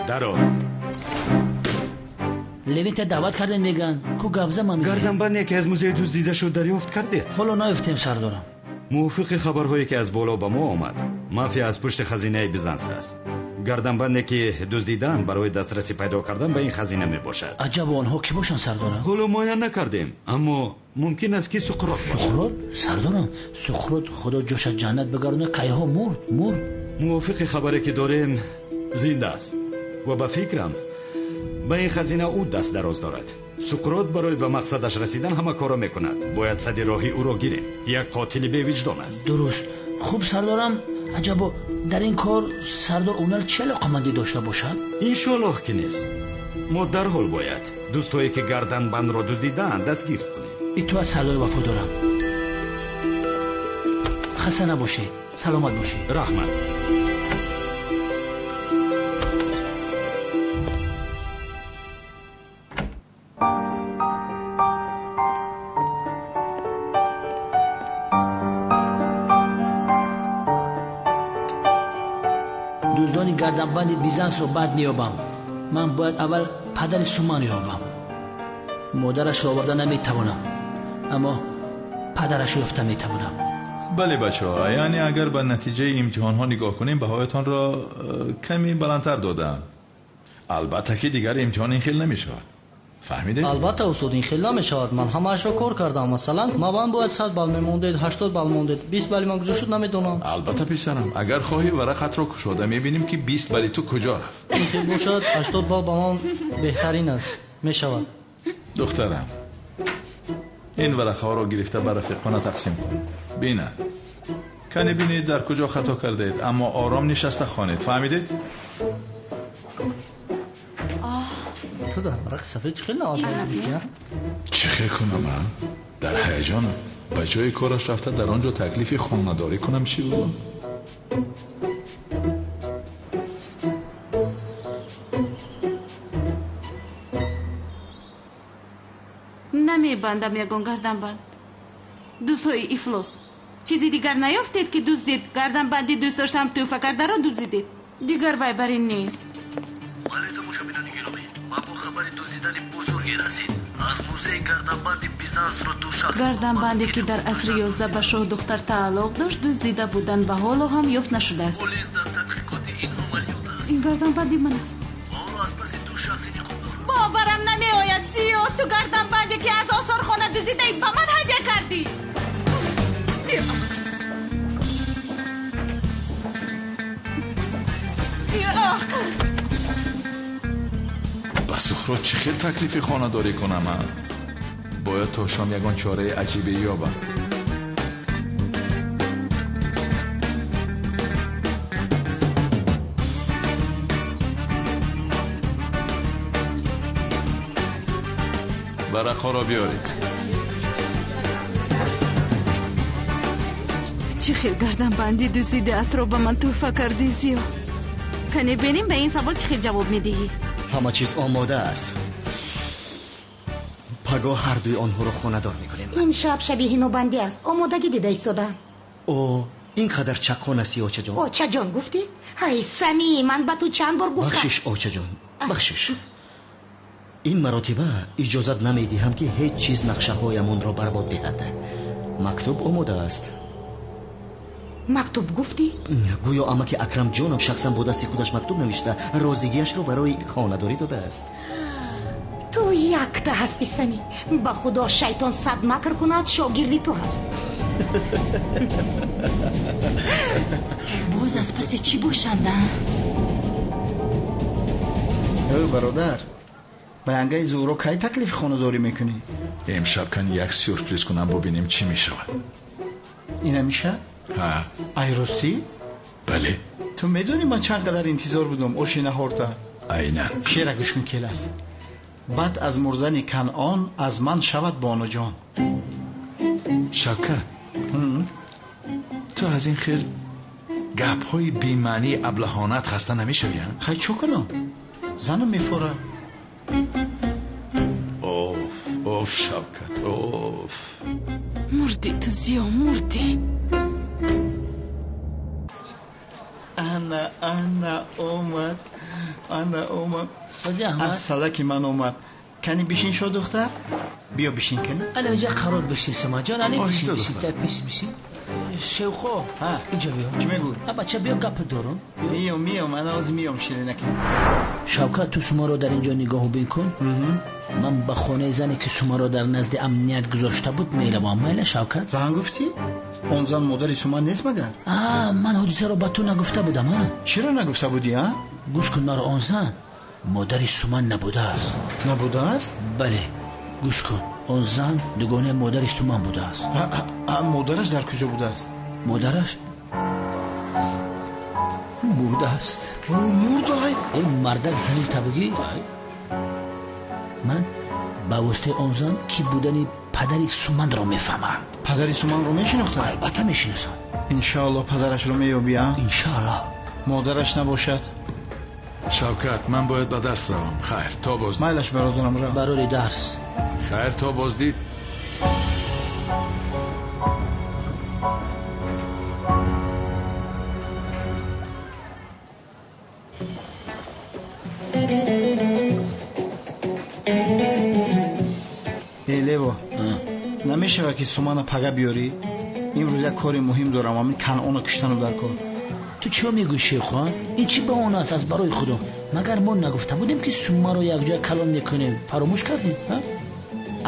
Даро. Левинта даъват кардем, мегӯянд. Ку гапза ман мезанем. Гарданбанде ки аз музей дуздида шуд дарёфт кардед? Ҳоло наёфтем, сардорам. Мувофиқи хабарҳое ки аз боло ба мо омад, мафия аз пушти хазинаи Бизанс аст. Гарданбанде ки дуздидаанд барои дастрасӣ пайдо кардан ба ин хазина мебошад. Аҷаб, онҳо кӣ бошанд, сардорам? Ҳоло муайян накардем, аммо мумкин аст ки Суқрот бошад. Суқрот? Сардорам, Суқрот худо ҷоша ҷаннат бигардонад, кайҳо мурд? Мурд. Мувофиқи хабаре ки дорем, зинда аст ва ба фикрам ба ин хазина ӯ даст дароз дорад. Суқрот барои ба мақсадаш расидан ҳама корро мекунад. Бояд сади роҳи ӯро гирем. Як қотили бевиҷдон аст. Дуруст. Хуб, сардорам, аҷабо дар ин кор сардор Унал чӣ алоқамандӣ дошта бошад? Иншоаллоҳ ки нест. Мо дарҳол бояд дӯстҳое ки гарданбандро дуздидаанд дастгир кунем. Итоат сардори вафодорам. Хаста набошед, саломат бошед. Раҳмат. Дуздони гарданбанди Бизансро баъд меёбам. Ман бояд аввал падари Суман ёбам. Модарашро оварда наметавонам, аммо падарашро ёфта метавонам. Бале, бачаҳо, яъне агар ба натиҷаи имтиҳонҳо нигоҳ кунем, баҳоятонро каме баландтар додаам. Албатта ки дигар имтиҳон ин хел намешавад. Фаҳмидед? Албатта, устод, ин хел намешавад. Ман ҳамаашро кор кардам. Масалан, ман бояд 100 балл мемондед, 80 балл мондед. 20 балли ман куҷо шуд намедонам. Албатта, писарам, агар хоҳӣ варақатро кушода мебинем ки 20 балли ту куҷо рафт. Ин хел бошад, 80 балл ба ман беҳтарин аст. Мешавад. Духтарам, ин варақаҳоро гирифта ба рафиқона тақсим кун. Бина, кане бинед дар куҷо хато кардаед, аммо ором нишаста хонед. Фаҳмидед? Ту дар варақи сафед чӣ хел навад гирифтӣ? Чӣ хел кунам? Дар ҳаяҷонам. Ба ҷои кораш рафта дар он ҷо таклифи хонадорӣ кунам чӣ буд? Намебандам ягон гарданбанд. Дӯстҳои ифлос, чизи дигар наёфтед ки дуздид? Гарданбанди дӯст доштам тӯҳфа кардаро дуздидед. Дигар вай бар ин нест. Бале, тамошобинони гиромӣ, ба мо хабари дуздидани бузурге расид. Аз музеи гарданбанди Бизансро ду шахс гарданбанде ки дар асри 11 ба шоҳдухтар тааллуқ дошт, дуздида буданд ва ҳоло ҳам ёфт нашудааст. Полис дар тадқиқоти ин амалиёт аст. Ин гарданбанди ман аст. Ва ҳоло аз паси ду шахси ниқобдор. Боварам намеояд, Зиё, ту гарданбанде ки аз осорхона дуздидаи ба ман ҳадя кардӣ. Беақл! Ба Сухрот чӣ хел таклифи хонадорӣ кунам? Бояд то шом ягон чораи аҷибе ёбам. Варақҳоро биёред. Чӣ хел гарданбанди дуздидаатро ба ман тӯҳфа кардӣ, Зиё? Кане бинем ба ин савол чӣ хел ҷавоб медиҳӣ. Ҳама чиз омода аст. Пагоҳ ҳардуи онҳоро хонадор мекунем. Ин шаб шаби ҳинобандӣ аст. Омодагӣ дида истода. О, ин қадар чаққон астӣ, очаҷон. Очаҷон гуфтӣ? Ҳай, Сами, ман ба ту чанд бор гуфтам. Бахшиш, очаҷон, бахшиш. Ин маротиба иҷозат намедиҳам ки ҳеҷ чиз нақшаҳоямонро барбод диҳад. Мактуб омода аст. Мактуб гуфтӣ? Гӯё амаки Акрамҷонам шахсан бо дасти худаш мактуб навишта, розигиашро барои хонадорӣ додааст. Ту якта ҳастӣ, Сами. Ба худо шайтон сад макр кунад, шогирди ту ҳаст. Боз аз паси чӣ бошанд? Эй бародар, ба янгаи Зуҳро кай таклифи хонадорӣ мекунӣ? Имшаб кан як сюрприз кунам, бубинем чӣ мешавад. Ина мешавад? Ҳа. Ай ростӣ? Бале. Ту медонӣ ман чанд қадар интизор будам оши наҳорта? Айнан. Шеъра гӯш кун, келас. Баъд аз мурдани Канъон аз ман шавад бонуҷон. Шавкат, ту аз ин хел гапҳои бемаънии аблаҳонат хаста намешавӣ? Хай, чӣ кунам? Занам мефора. Оф, оф, Шавкат, оф. Мурдӣ ту, Зиё, мурдӣ. Ана, ана омад, ана омад. Сози Аҳмад. Аз салаки ман омад. Кани бишин, шо духтар? Биё бишин кани. Ана инҷа қарор бишин, Сумаҷон, ани бишин, бишин, пеш бишин. Шевхо, инҷо биё. Чӣ мегӯй? Бача биё, гап дорам. Миём, миём, ман ҳозир миём, ширинаки. Шавкат, ту шуморо дар инҷо нигоҳубин кун. Ман ба хонаи зане ки шуморо дар назди амният гузошта буд меравам. Майла, Шавкат? Зан гуфтӣ? Он зан модари Суман нест магар? Ман ҳодисаро ба ту нагуфта будам, а? Чаро нагуфта будӣ, а? Гӯш кун маро, он зан модари Суман набудааст. Набудааст? Бале, гӯш кун, он зан дугонаи модари Суман будааст. Модараш дар куҷо будааст? Модараш мурдааст. Мурда? Ин мардак зани табигӣ. Ман ба воситаи он зан ки будани падари Суманро мефаҳмам. Падари Суманро мешинохтааст? Албатта мешиносам. Иншоалло падарашро меёбӣ, а? Иншоалло. Модараш набошад? Шавкат, ман бояд ба дарс равам. Хайр, то боздид. Майлаш, бародарам, рав. Барори дарс. Хайр, то боздид. Эй, Лево, намешавад ки Сумана пага биёрӣ? Имрӯз як кори муҳим дорам, ҳамин Канъонро куштану дар кор. Ту чиё мегӯӣ, Шерхон? Ин чӣ баҳона аст аз барои Худо? Магар мо нагуфта будем ки Сумаро якҷоя калон мекунем? Фаромӯш кардем?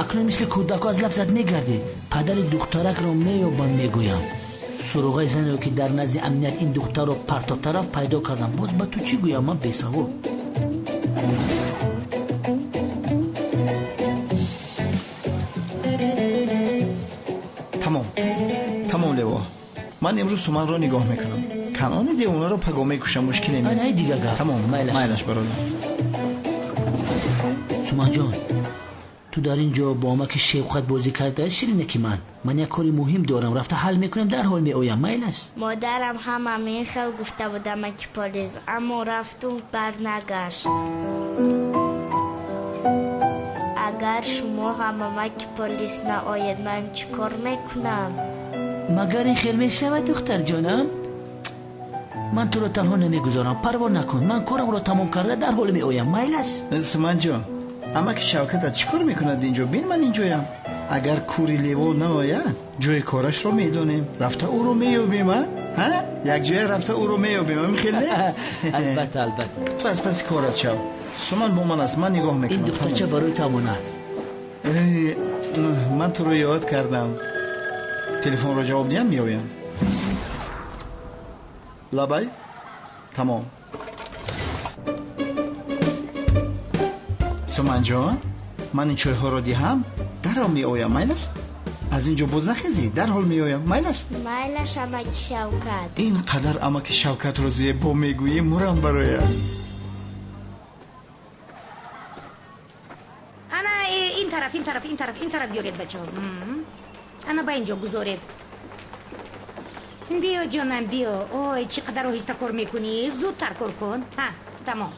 Акнун мисли кӯдако аз лафзат мегардӣ. Падари духтаракро меёбам, мегӯям. Суроғаи занеро ки дар назди амният ин духтарро партофта рафт пайдо кардам. Боз ба ту чӣ гӯям? Ман бесавод. Тамом, тамом, Лево, ман имрӯз Суманро нигоҳ мекунам. Канъони девонаро паго мекушам, мушкиле нест. Ай, дига гап. Тамом, майлаш, бародар. Суманҷон, ту дар ин ҷо бо амаки Шевқат бозӣ кардаи, ширинаки ман. Ман як кори муҳим дорам, рафта ҳал мекунам, дарҳол меоям. Майлаш? Модарам ҳам ҳамин хел гуфта буд, амаки полис, аммо рафту барнагашт. Агар шумо ҳам амаки полис наоед, ман чӣ кор мекунам? Магар ин хел мешавад, духтарҷонам? Ман туро танҳо намегузорам, парво накун. Ман корамро тамом карда дарҳол меоям. Майлаш? Суманҷон, амаки Шавкатат чӣ кор мекунад инҷо? Бин, ман инҷоям. Агар кури Лево наояд, ҷои корашро медонем, рафта ӯро меёбем. А якҷоя рафта ӯро меёбем, ҳамин хел не? Албатта, албатта. Ту аз паси корат шав, Суман бо ман аст, ман нигоҳ мекунам. Ин духтарча барои ту амонат. Ман туро ёд кардам. Телефонро ҷавоб диҳам, меоям. Лабай, тамом. Суманҷон, ман ин чойҳоро диҳам, дарҳол меоям, майлаш? Аз ин ҷо боз нахезӣ, дарҳол меоям, майлаш? Майлаш, амаки Шавкат. Ин қадар амаки Шавкатро зебо мегӯӣ, мурам бароям. Ана ин тараф, ин тараф, ин тараф, ин тараф биёред, бачаҳо. Ана ба ин ҷо гузоред. Биё, ҷонам, биё. Ой, чӣ қадар оҳиста кор мекунӣ. Зудтар кор кун. Ҳа, тамом.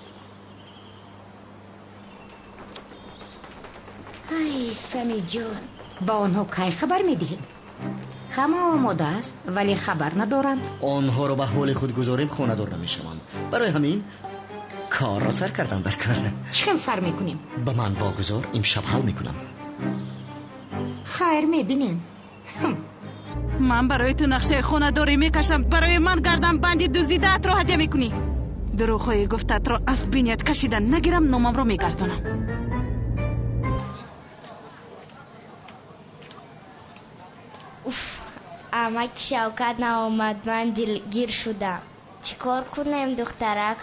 Ай, Самиҷон, ба онҳо кай хабар медиҳем? Ҳама омода аст, вале хабар надоранд. Онҳоро ба ҳоли худ гузорем, хонадор намешаванд. Барои ҳамин корро сар кардам дар кор. Чӣ хел сар мекунем? Ба ман вогузор, имшаб ҳал мекунам. Хайр, мебинем. Ман барои ту нақшаи хонадорӣ мекашам. Барои ман гарданбанди дуздидаатро ҳадя мекунӣ. Дурӯғҳои гуфтаатро аз биният кашида нагирам, номамро мегардонам. Уф, амаки Шавкат наомад, ман дилгир шудам. Чӣ кор кунем, духтарак?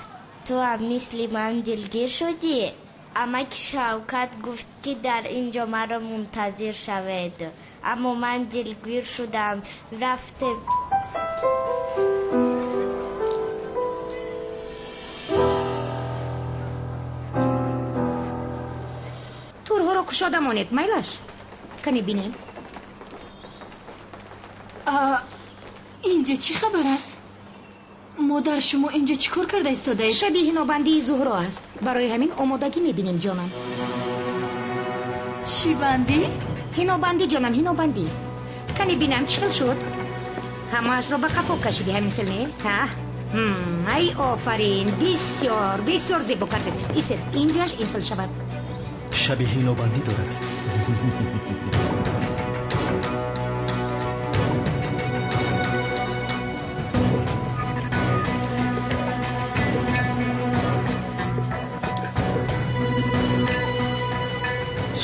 Ту ҳам мисли ман дилгир шудӣ? Амаки Шавкат гуфт, ки дар ин ҷо маро мунтазир шавед, аммо ман дилгир шудам. Рафтем. Турҳоро кушода монед, майлаш? Кане бинем. Инҷо чӣ хабар аст? Модар, шумо инҷо чӣ кор карда истодаед? Шаби ҳинобандии Зуҳро аст. Барои ҳамин омодагӣ мебинем, ҷонам. Чӣ бандӣ? Ҳинобандӣ, ҷонам, ҳинобандӣ. Кане бинам чӣ хел шуд? Ҳамаашро ба қафо кашидӣ, ҳамин хел не? Ҳа? Ай, офарин, бисёр бисёр зебо кардед. Исед, инҷоаш ин хел шавад. Шаби ҳинобандӣ дорад.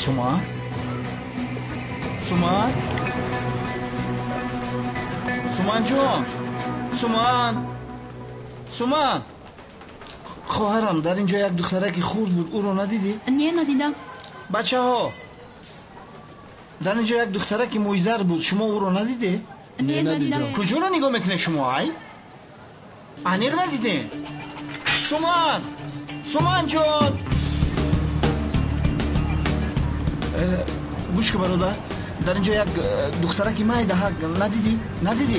Суман? Суман? Суманҷон! Суман! Суман! Хоҳарам, дар ин ҷо як духтараки хурд буд, ӯро надидӣ? Не, надидам. Бачаҳо, дар ин ҷо як духтараки мӯйзар буд, шумо ӯро надидед? Не, надидам. Куҷоро нигоҳ мекунед шумо, ай? Аниқ надидед? Суман! Суманҷон! Гӯш кун, бародар, дар ин ҷо як духтараки майдаҳак надидӣ? Надидӣ?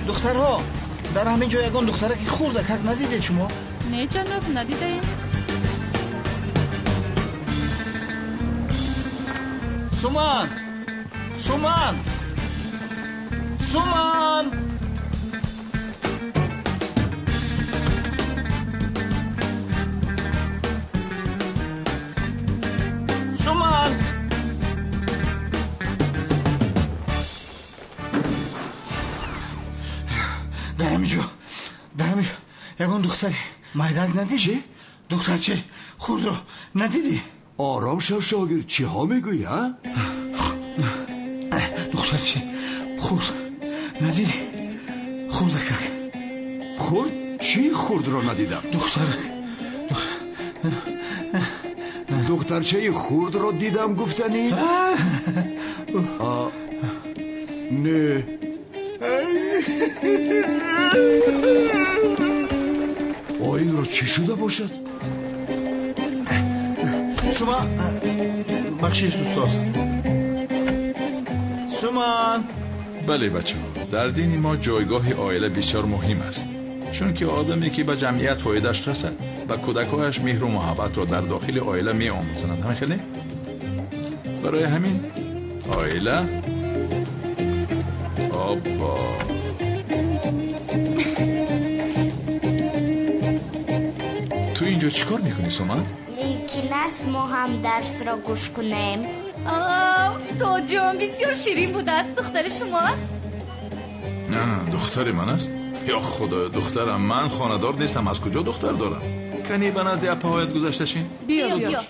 Духтарҳо, дар ҳамин ҷо ягон духтараки хурдакак надидед шумо? Не, ҷаноб, надидаем. Суман! Суман! Суман! Суман! Дар ҳамин ҷо, дар ҳамин ҷо ягон духтари майдак надидӣ? Духтарчаи хурдро надидӣ? Ором шав, шогирд, чиҳо мегӯӣ, а? Духтарчаи хурд надидӣ? Хурдакак. Хурд? Чӣ хурдро надидам? Духтарак. Духтарчаи хурдро дидам гуфтанӣ? Не. Оинро чӣ шуда бошад? Суман, бахшиш, устод. Суман! Бале, бачаҳо, дар дини мо ҷойгоҳи оила бисёр муҳим аст, чунки одаме ки ба ҷамъият фоидааш расад, ба кӯдакҳояш меҳру муҳаббатро дар дохили оила меомӯзонад. Ҳамин хеле? Барои ҳамин оила оббо. Ту инҷо чӣ кор мекунӣ, Суман? Мумкин аст мо ҳам дарсро гӯш кунем? Устодҷон, бисёр ширин будааст. Духтари шумо аст? На, духтари ман аст? Ё худоё, духтарам, ман хонадор нестам, аз куҷо духтар дорам? Кани ба назди апаҳоят гузашта шин? Биё, биё.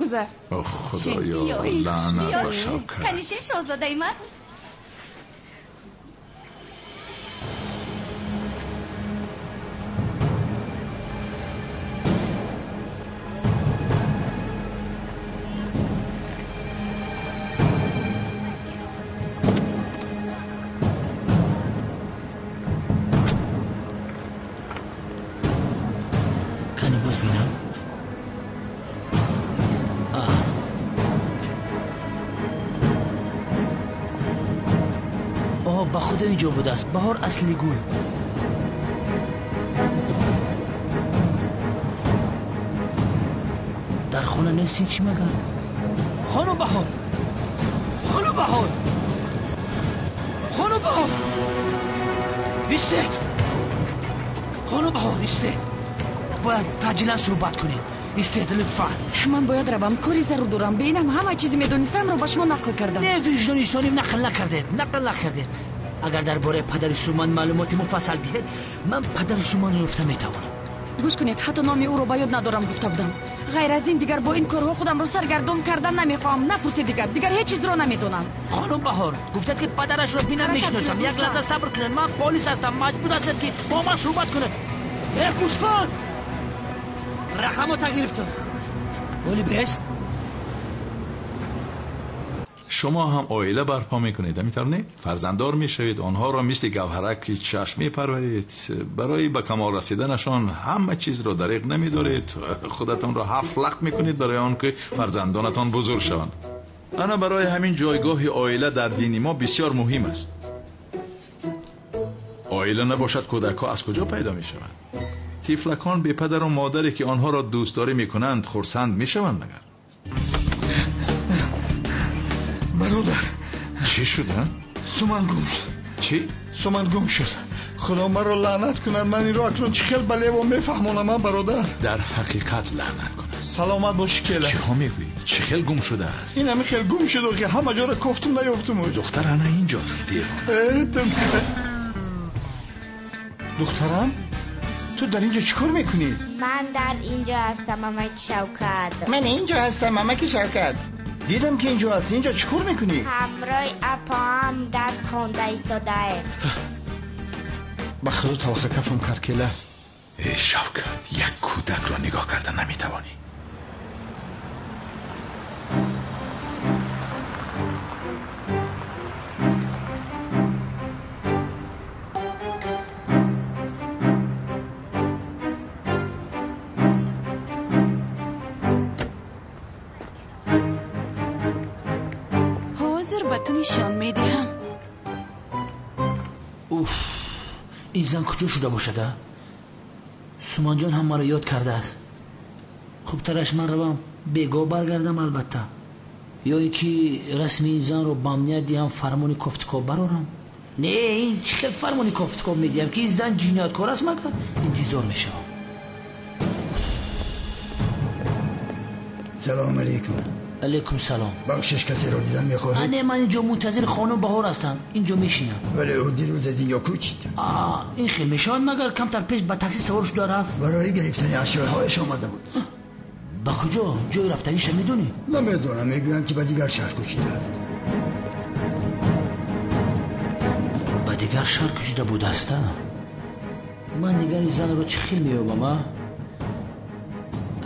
Гузар. О худоё, лаънат ба Шавкат. Кани шин, шоҳзодаи ман. Ба худо инҷо будааст. Баҳор асли гул. Дар хона нестин чӣ магар? Хонум Баҳор! Хонум Баҳор! Хонум Баҳор! Истед! Хонум Баҳор, истед! Бояд таъҷилан суҳбат кунем. Истед, лутфан. Ман бояд равам, кори зарур дорам. Бе инам ҳама чизи медонистамро ба шумо нақл кардам. Не, виҷдонистоним нақл накардед, нақл накардед. Агар дар бораи падари Суман маълумоти муфассал диҳед, ман падари Суманро ёфта метавонам. Гӯш кунед, ҳатто номи ӯро ба ёд надорам гуфта будам. Ғайр аз ин дигар бо ин корҳо худамро саргардон кардан намехоҳам. Напурсед дигар, дигар ҳеҷ чизро намедонам. Хонум Баҳор, гуфтед ки падарашро бинам мешиносам. Як лаҳза сабр кунед, ман полис ҳастам, маҷбур ҳастед ки бо ман суҳбат кунед. Э, гӯсфанд! Рақамота гирифтам. Оли бест? Шумо ҳам оила барпо мекунед, ҳамин тавр не? Фарзанддор мешавед, онҳоро мисли гавҳараки чашм мепарваред. Барои ба камол расиданашон ҳама чизро дариқ намедоред, худатонро ҳафт лахт мекунед барои он ки фарзандонатон бузург шаванд. Ана барои ҳамин ҷойгоҳи оила дар дини мо бисёр муҳим аст. Оила набошад, кӯдакҳо аз куҷо пайдо мешаванд? Тифлакон бепадару модаре ки онҳоро дӯстдорӣ мекунанд хурсанд мешаванд магар? Бародар, чӣ шуд? Суман гум шуд. Чӣ? Суман гум шуд. Худо маро лаънат кунад, ман инро акнун чӣ хел ба лево мефаҳмонам, бародар? Дар ҳақиқат лаънат кунад. Саломат бошӣ, кела. Чиҳо мегӯӣ? Чӣ хел гум шудааст? Ин ҳамин хел гум шуд, ки ҳама ҷоро кофтум, наёфтум. Духтар ана инҷост, девона. Духтарам? Ту дар инҷо чӣ кор мекунӣ? Ман дар инҷо ҳастам, амаки Шавкат. Ман инҷо ҳастам, амаки Шавкат. Дидам ки инҷо ҳастӣ. Инҷо чӣ кор мекунӣ? Ҳамроҳи апаам дарс хонда истодаем. Ба худо талха кафам каркела аст. Э Шавкат, як кӯдакро нигоҳ карда наметавонӣ. Ҳозир ба ту нишон медиҳам. Уф, ин зан куҷо шуда бошад, а? Суманҷон ҳам маро ёд кардааст. Хубтараш ман равам, бегоҳ баргардам албатта. Ё ин ки расми ин занро ба амният диҳам, фармони кофтукоб барорам. Не, ин чӣ хел фармони кофтукоб медиҳам, ки ин зан ҷинояткор аст, магар интизор мешавам. Салом алейкум. Алейкум салом. Бахшиш, касеро дидан мехоҳед? Не, ман инҷо мунтазири хонум Баҳор ҳастам. Инҷо мешинам. Вале ӯ дирӯз аз инҷо кӯчид. Ин хел мешавад, магар камтар пеш ба такси савор шуда рафт. Барои гирифтани ашёҳояш омада буд. Ба куҷо? Ҷои рафтагиша медонӣ? Намедонам, мегӯянд ки ба дигар шаҳр кӯчидааст. Ба дигар шаҳр кӯчида будааст, а? Ман дигар ин занро чӣ хел меёбам, а?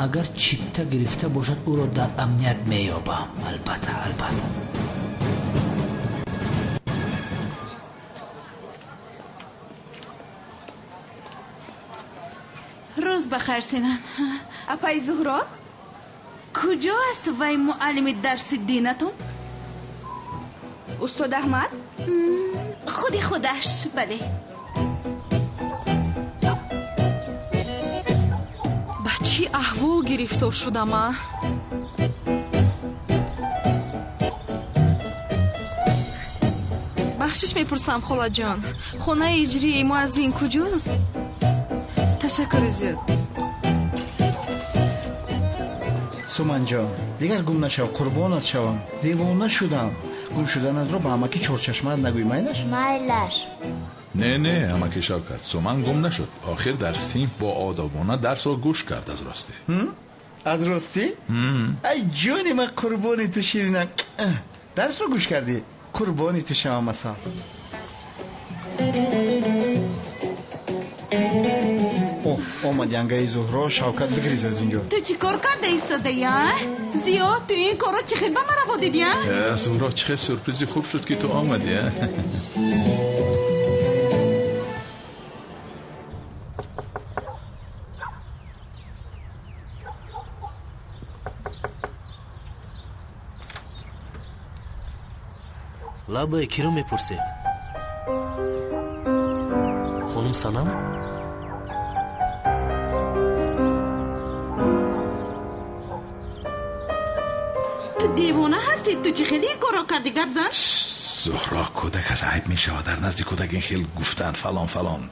Агар чипта гирифта бошад, ӯро дар амният меёбам. Албатта, албатта. Рӯз бахайр, Синан. Апаи Зуҳро? Куҷо аст вай муаллими дарси динатон? Устод Аҳмад? Худи худаш, бале. Ба чӣ аҳвол гирифтор шудам, а? Бахшиш мепурсам, холаҷон. Хонаи иҷрии муаззин куҷост? Ташаккури зиёд. Суманҷон, дигар гум нашав, қурбонат шавам. Девона шудам. Гум шуданатро ба амаки чорчашмаат нагӯй, майлаш? Майлаш. Не, не, амаки Шавкат, Суман гум нашуд. Охир дар синф бо одобона дарсро гӯш кард аз ростӣ. Аз ростӣ? Ай ҷони ман, қурбони ту ширинам. Дарсро гӯш кардӣ? Қурбони ту шавам, асал. Омад янгаи Зуҳро. Шавкат, бигриз аз инҷо. Ту чӣ кор карда истодаи, а? Зиё, ту ин корро чӣ хел ба ман раво дидӣ, а? Зуҳро, чӣ хел сюрпризи хуб шуд, ки ту омадӣ, а? Лабае киро мепурсед? Хонум Санам? Ту девона ҳастӣ? Ту чӣ хеле ин корро кардӣ? Гап зан. Зуҳро, кӯдак аз айб мешавад. Дар назди кӯдак ин хел гуфтан фалон фалон.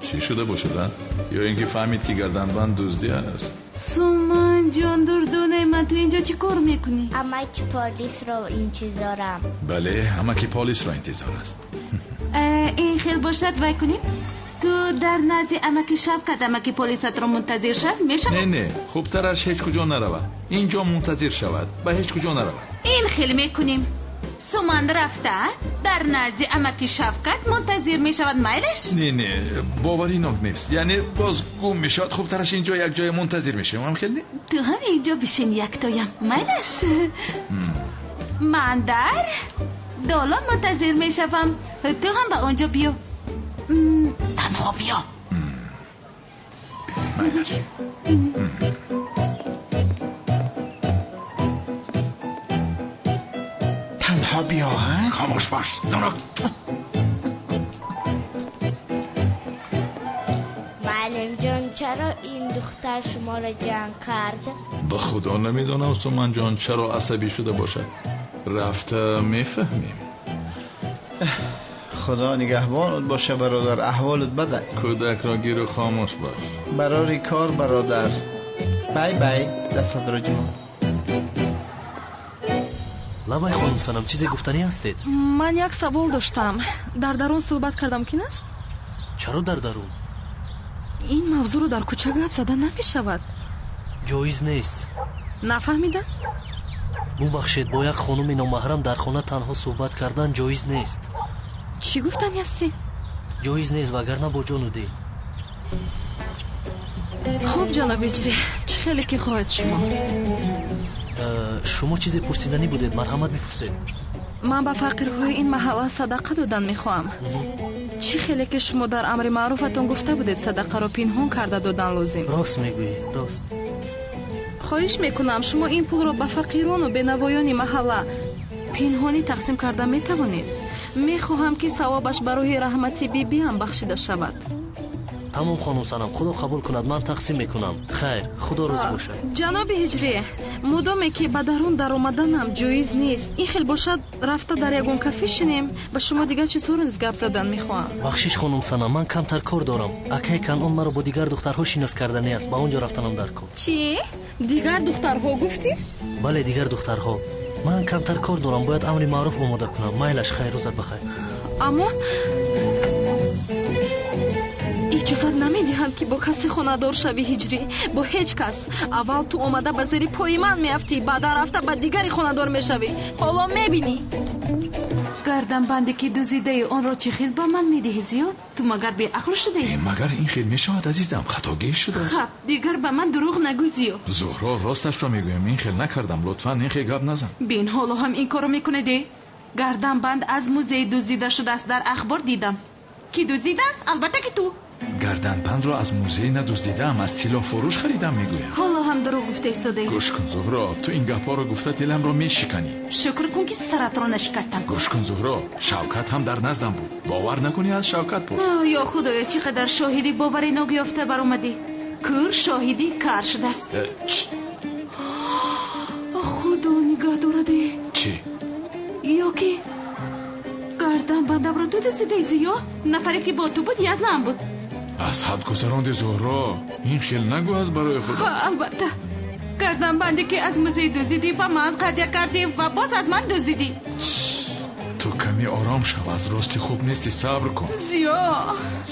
Чӣ шуда бошад, а? Ё ин ки фаҳмид, ки гарданбанд дуздӣ аст? Суманҷон, дурдонаи ман, ту инҷо чӣ кор мекунӣ? Амаки полисро интизорам. Бале, амаки полисро интизор аст. Ин хел бошад, вай кунем? Ту дар назди амаки Шавкат амаки полисатро мунтазир шав, мешавад? Не, не, хубтараш ҳеҷ куҷо наравад. Инҷо мунтазир шавад, ба ҳеҷ куҷо наравад. Ин хел мекунем. Суман рафта дар назди амаки Шавкат мунтазир мешавад, майлаш? Не, не, боваринок нест. Яъне боз гум мешавад. Хубтараш инҷо як ҷое мунтазир мешавем, ҳам хел не? Ту ҳам инҷо бишин яктоям, майлаш? Ман дар долон мунтазир мешавам. Ту ҳам ба онҷо биё. Танҳо биё. Майлаш. Танҳо биё, ҳа? Хомӯш бош, занак. Муаллимҷон, чаро ин духтар шуморо ҷанг кард? Ба худо намедонам, Суманҷон, чаро асабӣ шуда бошад. Рафта мефаҳмем. Худо нигаҳбонат боша, бародар. Аҳволат бада. Кӯдакро гиру хомӯш бош. Барори кор, бародар. Бай бай, дастатро ҷамъ. Лабай хонум Санам, чизе гуфтанӣ ҳастед? Ман як савол доштам. Дар дарун суҳбат кардам, кин аст? Чаро дар дарун? Ин мавзӯъро дар кӯча гап зада намешавад. Ҷоиз нест. Нафаҳмидам. Бубахшед, бо як хонуми номаҳрам дар хона танҳо суҳбат кардан ҷоиз нест. Чӣ гуфтани ҳастӣ? Ҷоиз нест, вагарна бо ҷону дил. Хуб, ҷаноби Ҳиҷрӣ, чӣ хеле ки хоҳед шумо. Шумо чизе пурсиданӣ будед, марҳамат мепурсед. Ман ба фақирҳои ин маҳалла садақа додан мехоҳам. Чӣ хеле ки шумо дар амри маъруфатон гуфта будед, садақаро пинҳон карда додан лозим. Рост мегӯӣ, рост. Хоҳиш мекунам, шумо ин пулро ба фақирону бенавоёни маҳалла пинҳонӣ тақсим карда метавонед. Мехоҳам ки савобаш ба рӯҳи раҳмати бибиам бахшида шавад. Тамом, хонум Санам, худо қабул кунад, ман тақсим мекунам. Хайр, худо розӣ бошад. Ҷаноби Ҳиҷрӣ, мудоме ки ба дарун даромаданам ҷоиз нест, ин хел бошад рафта дар ягон кафе шинем, ба шумо дигар чизҳоро низ гап задан мехоҳам. Бахшиш, хонум Санам, ман камтар кор дорам. Акай Канон маро бо дигар духтарҳо шинос карданӣ аст, ба он ҷо рафтанам дар кор. Чӣ? Дигар духтарҳо гуфтӣ? Бале, дигар духтарҳо. Ман камтар кор дорам, бояд амри маъруф омода кунам. Майлаш, хайр, рӯзат бахайр. Аммо иҷозат намедиҳам ки бо касе хонадор шавӣ, Ҳиҷрӣ, бо ҳеҷ кас. Аввал ту омада ба зери пои ман меафтӣ, баъдан рафта ба дигари хонадор мешавӣ. Ҳоло мебинӣ. Гарданбанде ки дуздидаи онро чӣ хел ба ман медиҳӣ, Зиёд? Ту магар беақл шудаӣ? Магар ин хел мешавад, азизам? Хатогӣ шудааст. Хаб, дигар ба ман дурӯғ нагӯ, Зиёд. Зуҳро, росташро мегӯям, ин хел накардам. Лутфан ин хел гап назан. Бин, ҳоло ҳам ин корро мекунедӣ. Гарданбанд аз музей дуздида шудааст, дар ахбор дидам. Ки дуздидааст? Албатта ки ту. Гарданбандро аз музей надуздидаам, аз тиллофурӯш харидам, мегӯям. Ҳоло ҳам дурӯғ гуфта истодаӣ. Гӯш кун, Зуҳро, ту ин гапҳоро гуфта диламро мешиканӣ. Шукр кун ки саратро нашикастам. Гӯш кун, Зуҳро, Шавкат ҳам дар наздам буд. Бовар накунӣ, аз Шавкат пурс. Ё худоё, чӣ қадар шоҳиди боваринок ёфта баромадӣ. Кӯр шоҳиди кар шудааст. Худо нигаҳ дораде. Чӣ? Ё ки гарданбандамро ту дуздидаӣ, Зиё? Нафаре ки бо ту буд, язнам буд. Аз ҳад гузаронди, Зуҳро, ин хел нагӯ аз барои худо. Албатта, гарданбанде ки аз музей дуздидӣ ба ман ҳадя кардӣ ва боз аз ман дуздидӣ. Ту каме ором шав, аз рости хуб нести, сабр кун. Зиё.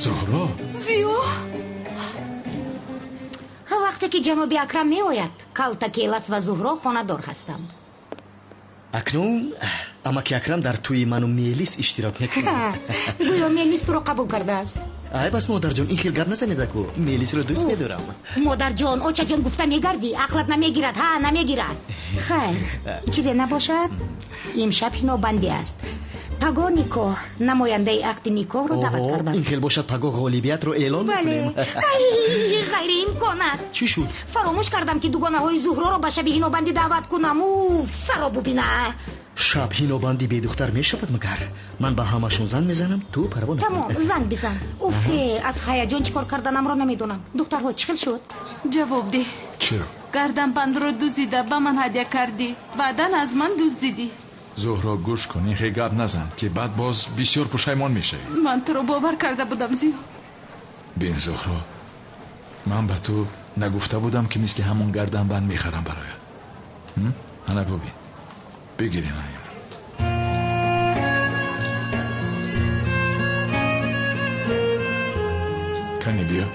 Зуҳро. Зиё. Вақте ки ҷаноби Акрам меояд, Калтакелас ва Зуҳро хонадор ҳастанд. Акнун амаки Акрам дар тӯи ману Мелис иштирок мекунад. Гӯё Мелис туро қабул кардааст. Ай бас, модарҷон, ин хел гап назанед аку. Мелисро дӯст медорам. Модарҷон, очаҷон гуфта мегардӣ, ақлат намегирад, ҳа, намегирад. Хайр, чизе набошад, имшаб ҳинобандӣ аст. Пагоҳ никоҳ, намояндаи ақди никоҳро даъват кардам. Ин хел бошад, пагоҳ ғолибиятро эълон мекунем. Ай, ғайриимкон аст. Чӣ шуд? Фаромӯш кардам ки дугонаҳои Зуҳроро ба шаби ҳинобандӣ даъват кунам. Уф, саро бубина. Шаб ҳинобандӣ бедухтар мешавад магар? Ман ба ҳамашон занг мезанам, ту парво накун. Тамом, занг бизан. Уфе, аз ҳаяҷон чӣ кор карданамро намедонам. Духтарҳо, чӣ хел шуд? Ҷавоб деҳ. Чиро? Гарданбандро дуздида ба ман ҳадя кардӣ, баъдан аз ман дуздидӣ. Зуҳро, гӯш кун, ин хел гап назан, ки баъд боз бисёр пушаймон мешавӣ. Ман туро бовар карда будам, Зиё. Бин, Зуҳро, ман ба ту нагуфта будам, ки мисли ҳамон гарданбанд мехарам бароят. Ана бубин, бигирин ин. Кани биё.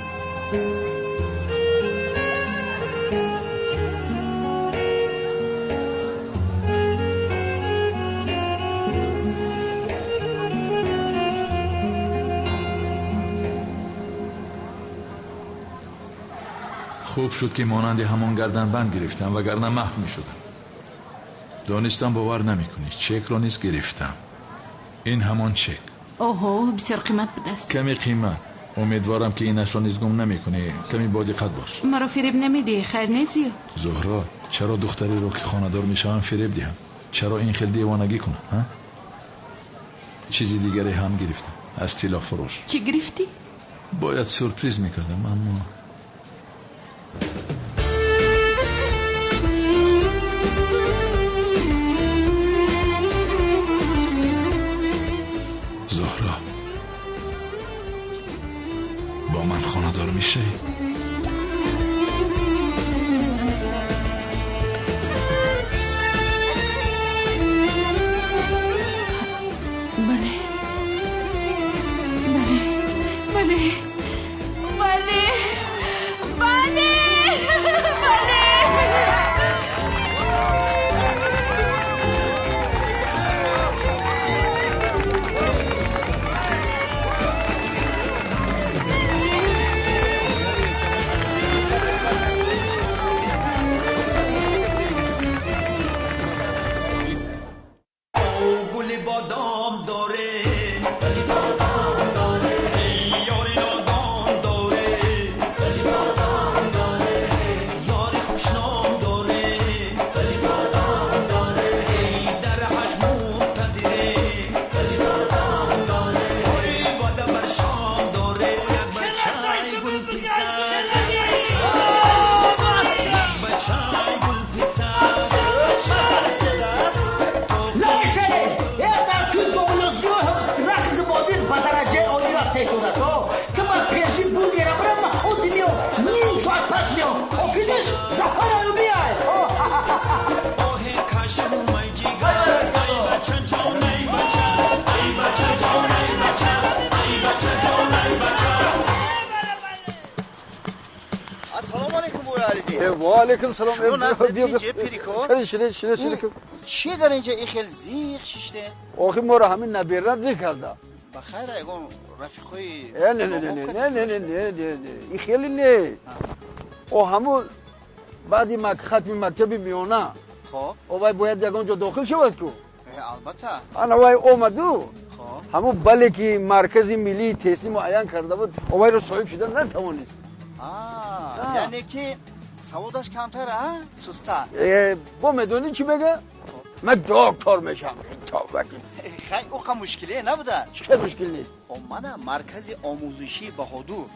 Хуб шуд ки монанди ҳамон гарданбанд гирифтам, вагарна маҳв мешудам. Донистам бовар намекунӣ, чекро низ гирифтам. Ин ҳамон чек. Оҳо, бисёр қимат будааст. Каме қимат. Умедворам ки инашро низ гум намекунӣ. Каме бодиққат бош. Маро фиреб намедиҳӣ, хайр не, Зиё? Зуҳро, чаро духтареро ки хонадор мешавам фиреб диҳам? Чаро ин хел девонагӣ кунам, ҳа? Чизи дигаре ҳам гирифтам аз тиллофурӯш. Чӣ гирифтӣ? Бояд сюрприз мекардам, аммо Зуҳро, бо ман хонадор мешавӣ? Бале, бале, бале, бале. Ва алайкум салом. Чӣ дар инҷа ин хел зиқ шиште? Охи моро ҳамин набера зиқ карда. Ба хайр, ягон рафиқҳои Не, не, не, не, не, не, не, не, не, ин хеле не. О ҳамун баъди хатми мактаби миёна овай бояд ягон ҷо дохил шавад ку. Албатта. Ана вай омаду ҳамун бале ки маркази миллии тестӣ муайян карда буд, овайро соҳиб шуда натавонист. Яъне ки саводаш камтар, а? Сустар. Бо медонӣ чӣ мега? Ман доктор мешам. Хай, ӯ қа мушкиле набудааст. Чӣ мушкил нест? Мана маркази омӯзишии Баҳодур.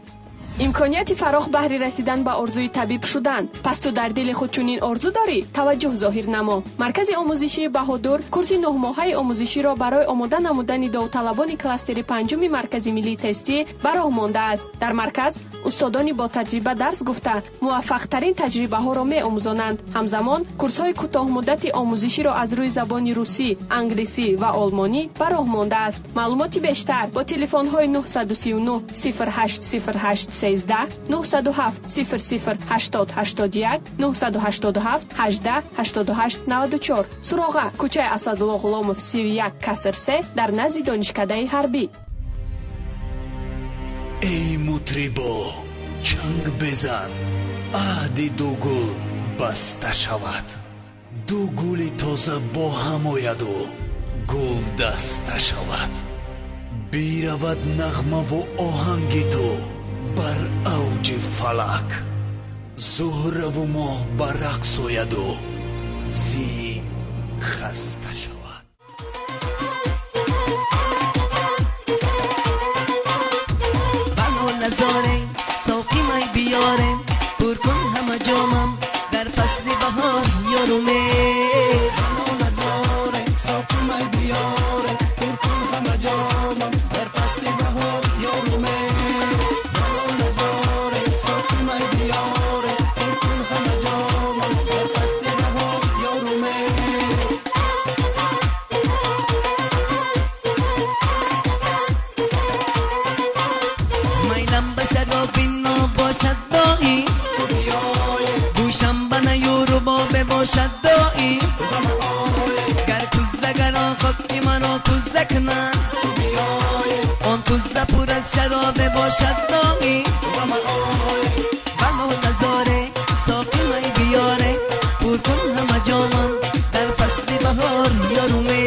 Имконияти фарох баҳри расидан ба орзуи табиб шудан. Пас ту дар дили худ чунин орзу дорӣ? Таваҷҷӯҳ зоҳир намо. Маркази омӯзишии Баҳодур курси нӯҳмоҳаи омӯзиширо барои омода намудани довталабони кластери панҷуми маркази миллии тестӣ ба роҳ мондааст. Дар марказ устодони бо таҷриба дарс гуфта муваффақтарин таҷрибаҳоро меомӯзонанд. Ҳамзамон курсҳои кӯтоҳмуддати омӯзиширо аз рӯи забони русӣ, англисӣ ва олмонӣ ба роҳ мондааст. Маълумоти бештар бо телефонҳои 939 08 08 13, 907 00 80 81, 987 18 88 94. Суроға: кӯчаи Асадулло Ғуломов 31 каср 3 дар назди донишкадаи ҳарбӣ. Эй мутрибо, чанг безан, аҳди ду гул баста шавад. Ду гули тоза бо ҳам ояду гул даста шавад. Биравад нағмаву оҳанги ту бар авҷи фалак. Зуҳраву моҳ ба рақс ояду зин хаста шавад. بیارم پر کن همه جامم در فصل بهار یارومه. نزاره ساقی می بیاره پر کن همه جامم در فصل بهار یارومه. نزاره ساقی می بیاره پر کن همه جامم در فصل بهار یارومه. میلم به شراب باشد دایی، گوشم به نیورو باشد دایی. گر کوزه گران خاکی مرا کوزه کنند، آن کوزه پر از شراب باشد دایی. بلا نزاره ساقی می بیاره پر کن همه جامم در فصل بهار یارومه.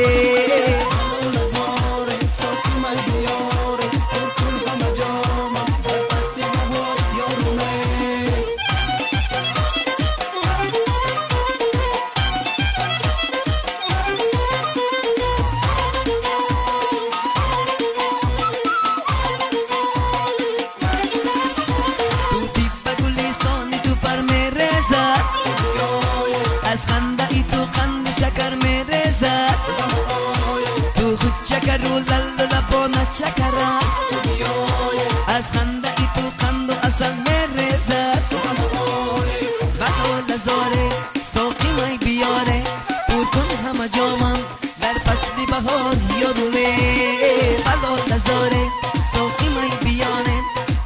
از خنده ای تو قند و عسل می‌ریزد. بلا نزاره ساقی می بیاره پر کن همه جامم در فصل بهار یارومه. بلا نزاره ساقی می بیاره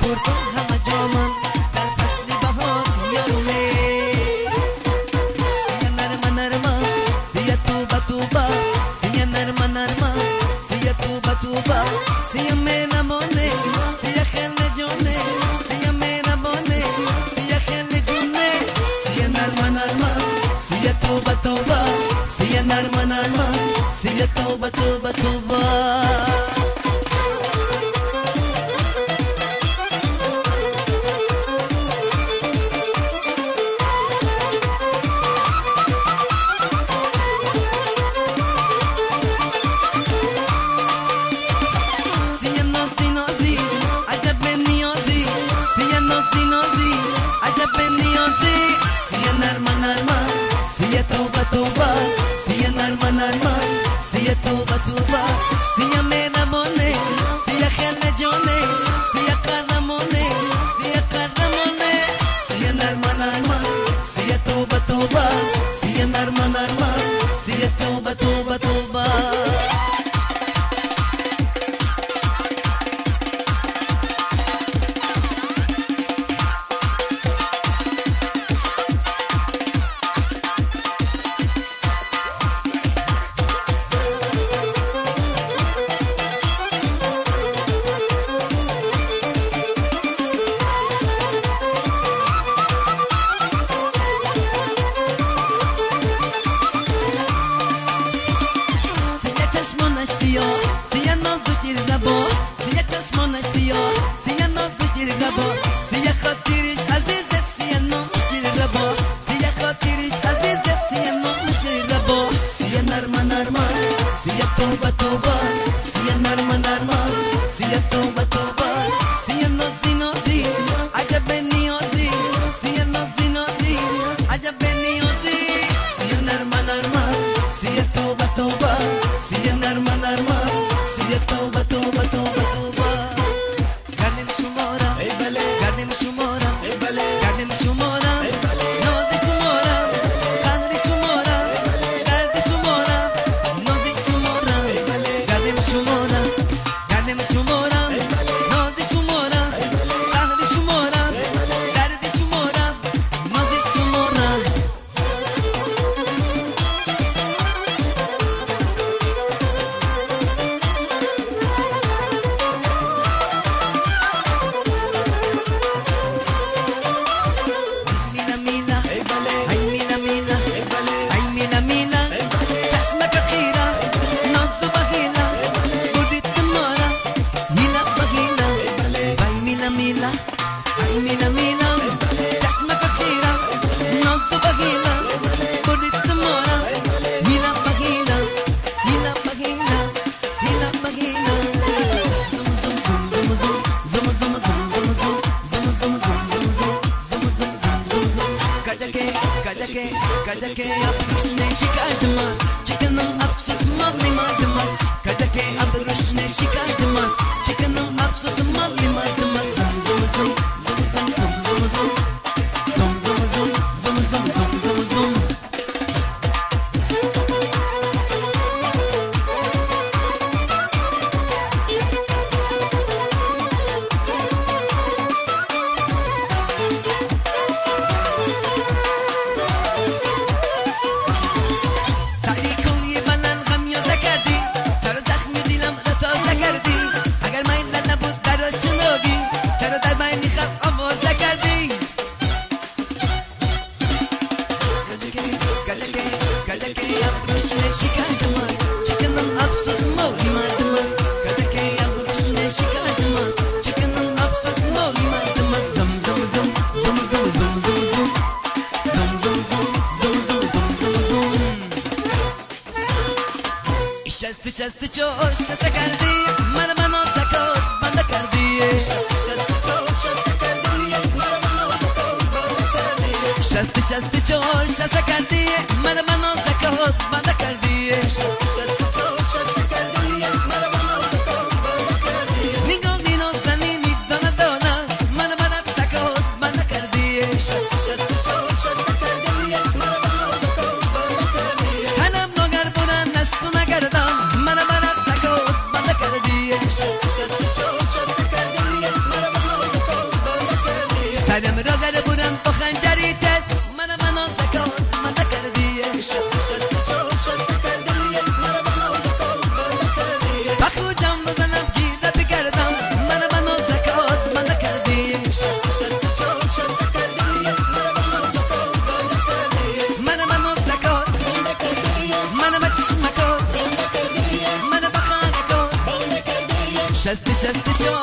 پر کن همه جامم در فصل بهار یارومه. سیه نرمه نرمه سیه توبه توبه، سیه نرمه نرمه سیه توبه توبه، سیه مینا مونه سیه خیل جونه، سیه مینا مونه سیه خیل جونه، سیه نرمه نرمه سیه توبه توبه، سیه نرمه نرمه سیه توبه توبه توبه. توبه توبه، سیه نرمه نرمه سیه توبه توبه. جمیلم چشمک خیرم ناز و بغیلم بردی مارم هیلا بغیلا هیلا بغیلا هیلا بغیلا زم زم زم زم زم زم زم زم زم زم زم زم زم زم زم زم زم کجکه کجکه کجکه ابروشنه شکایتماز چکنم افسوس مالی مادماز کجکه ابروشنه شکایتماز چکنم افسوس مالی مادماز زم زم زم زم زم زم زم زم زم زم زم زم زم زم. شست شست چهار.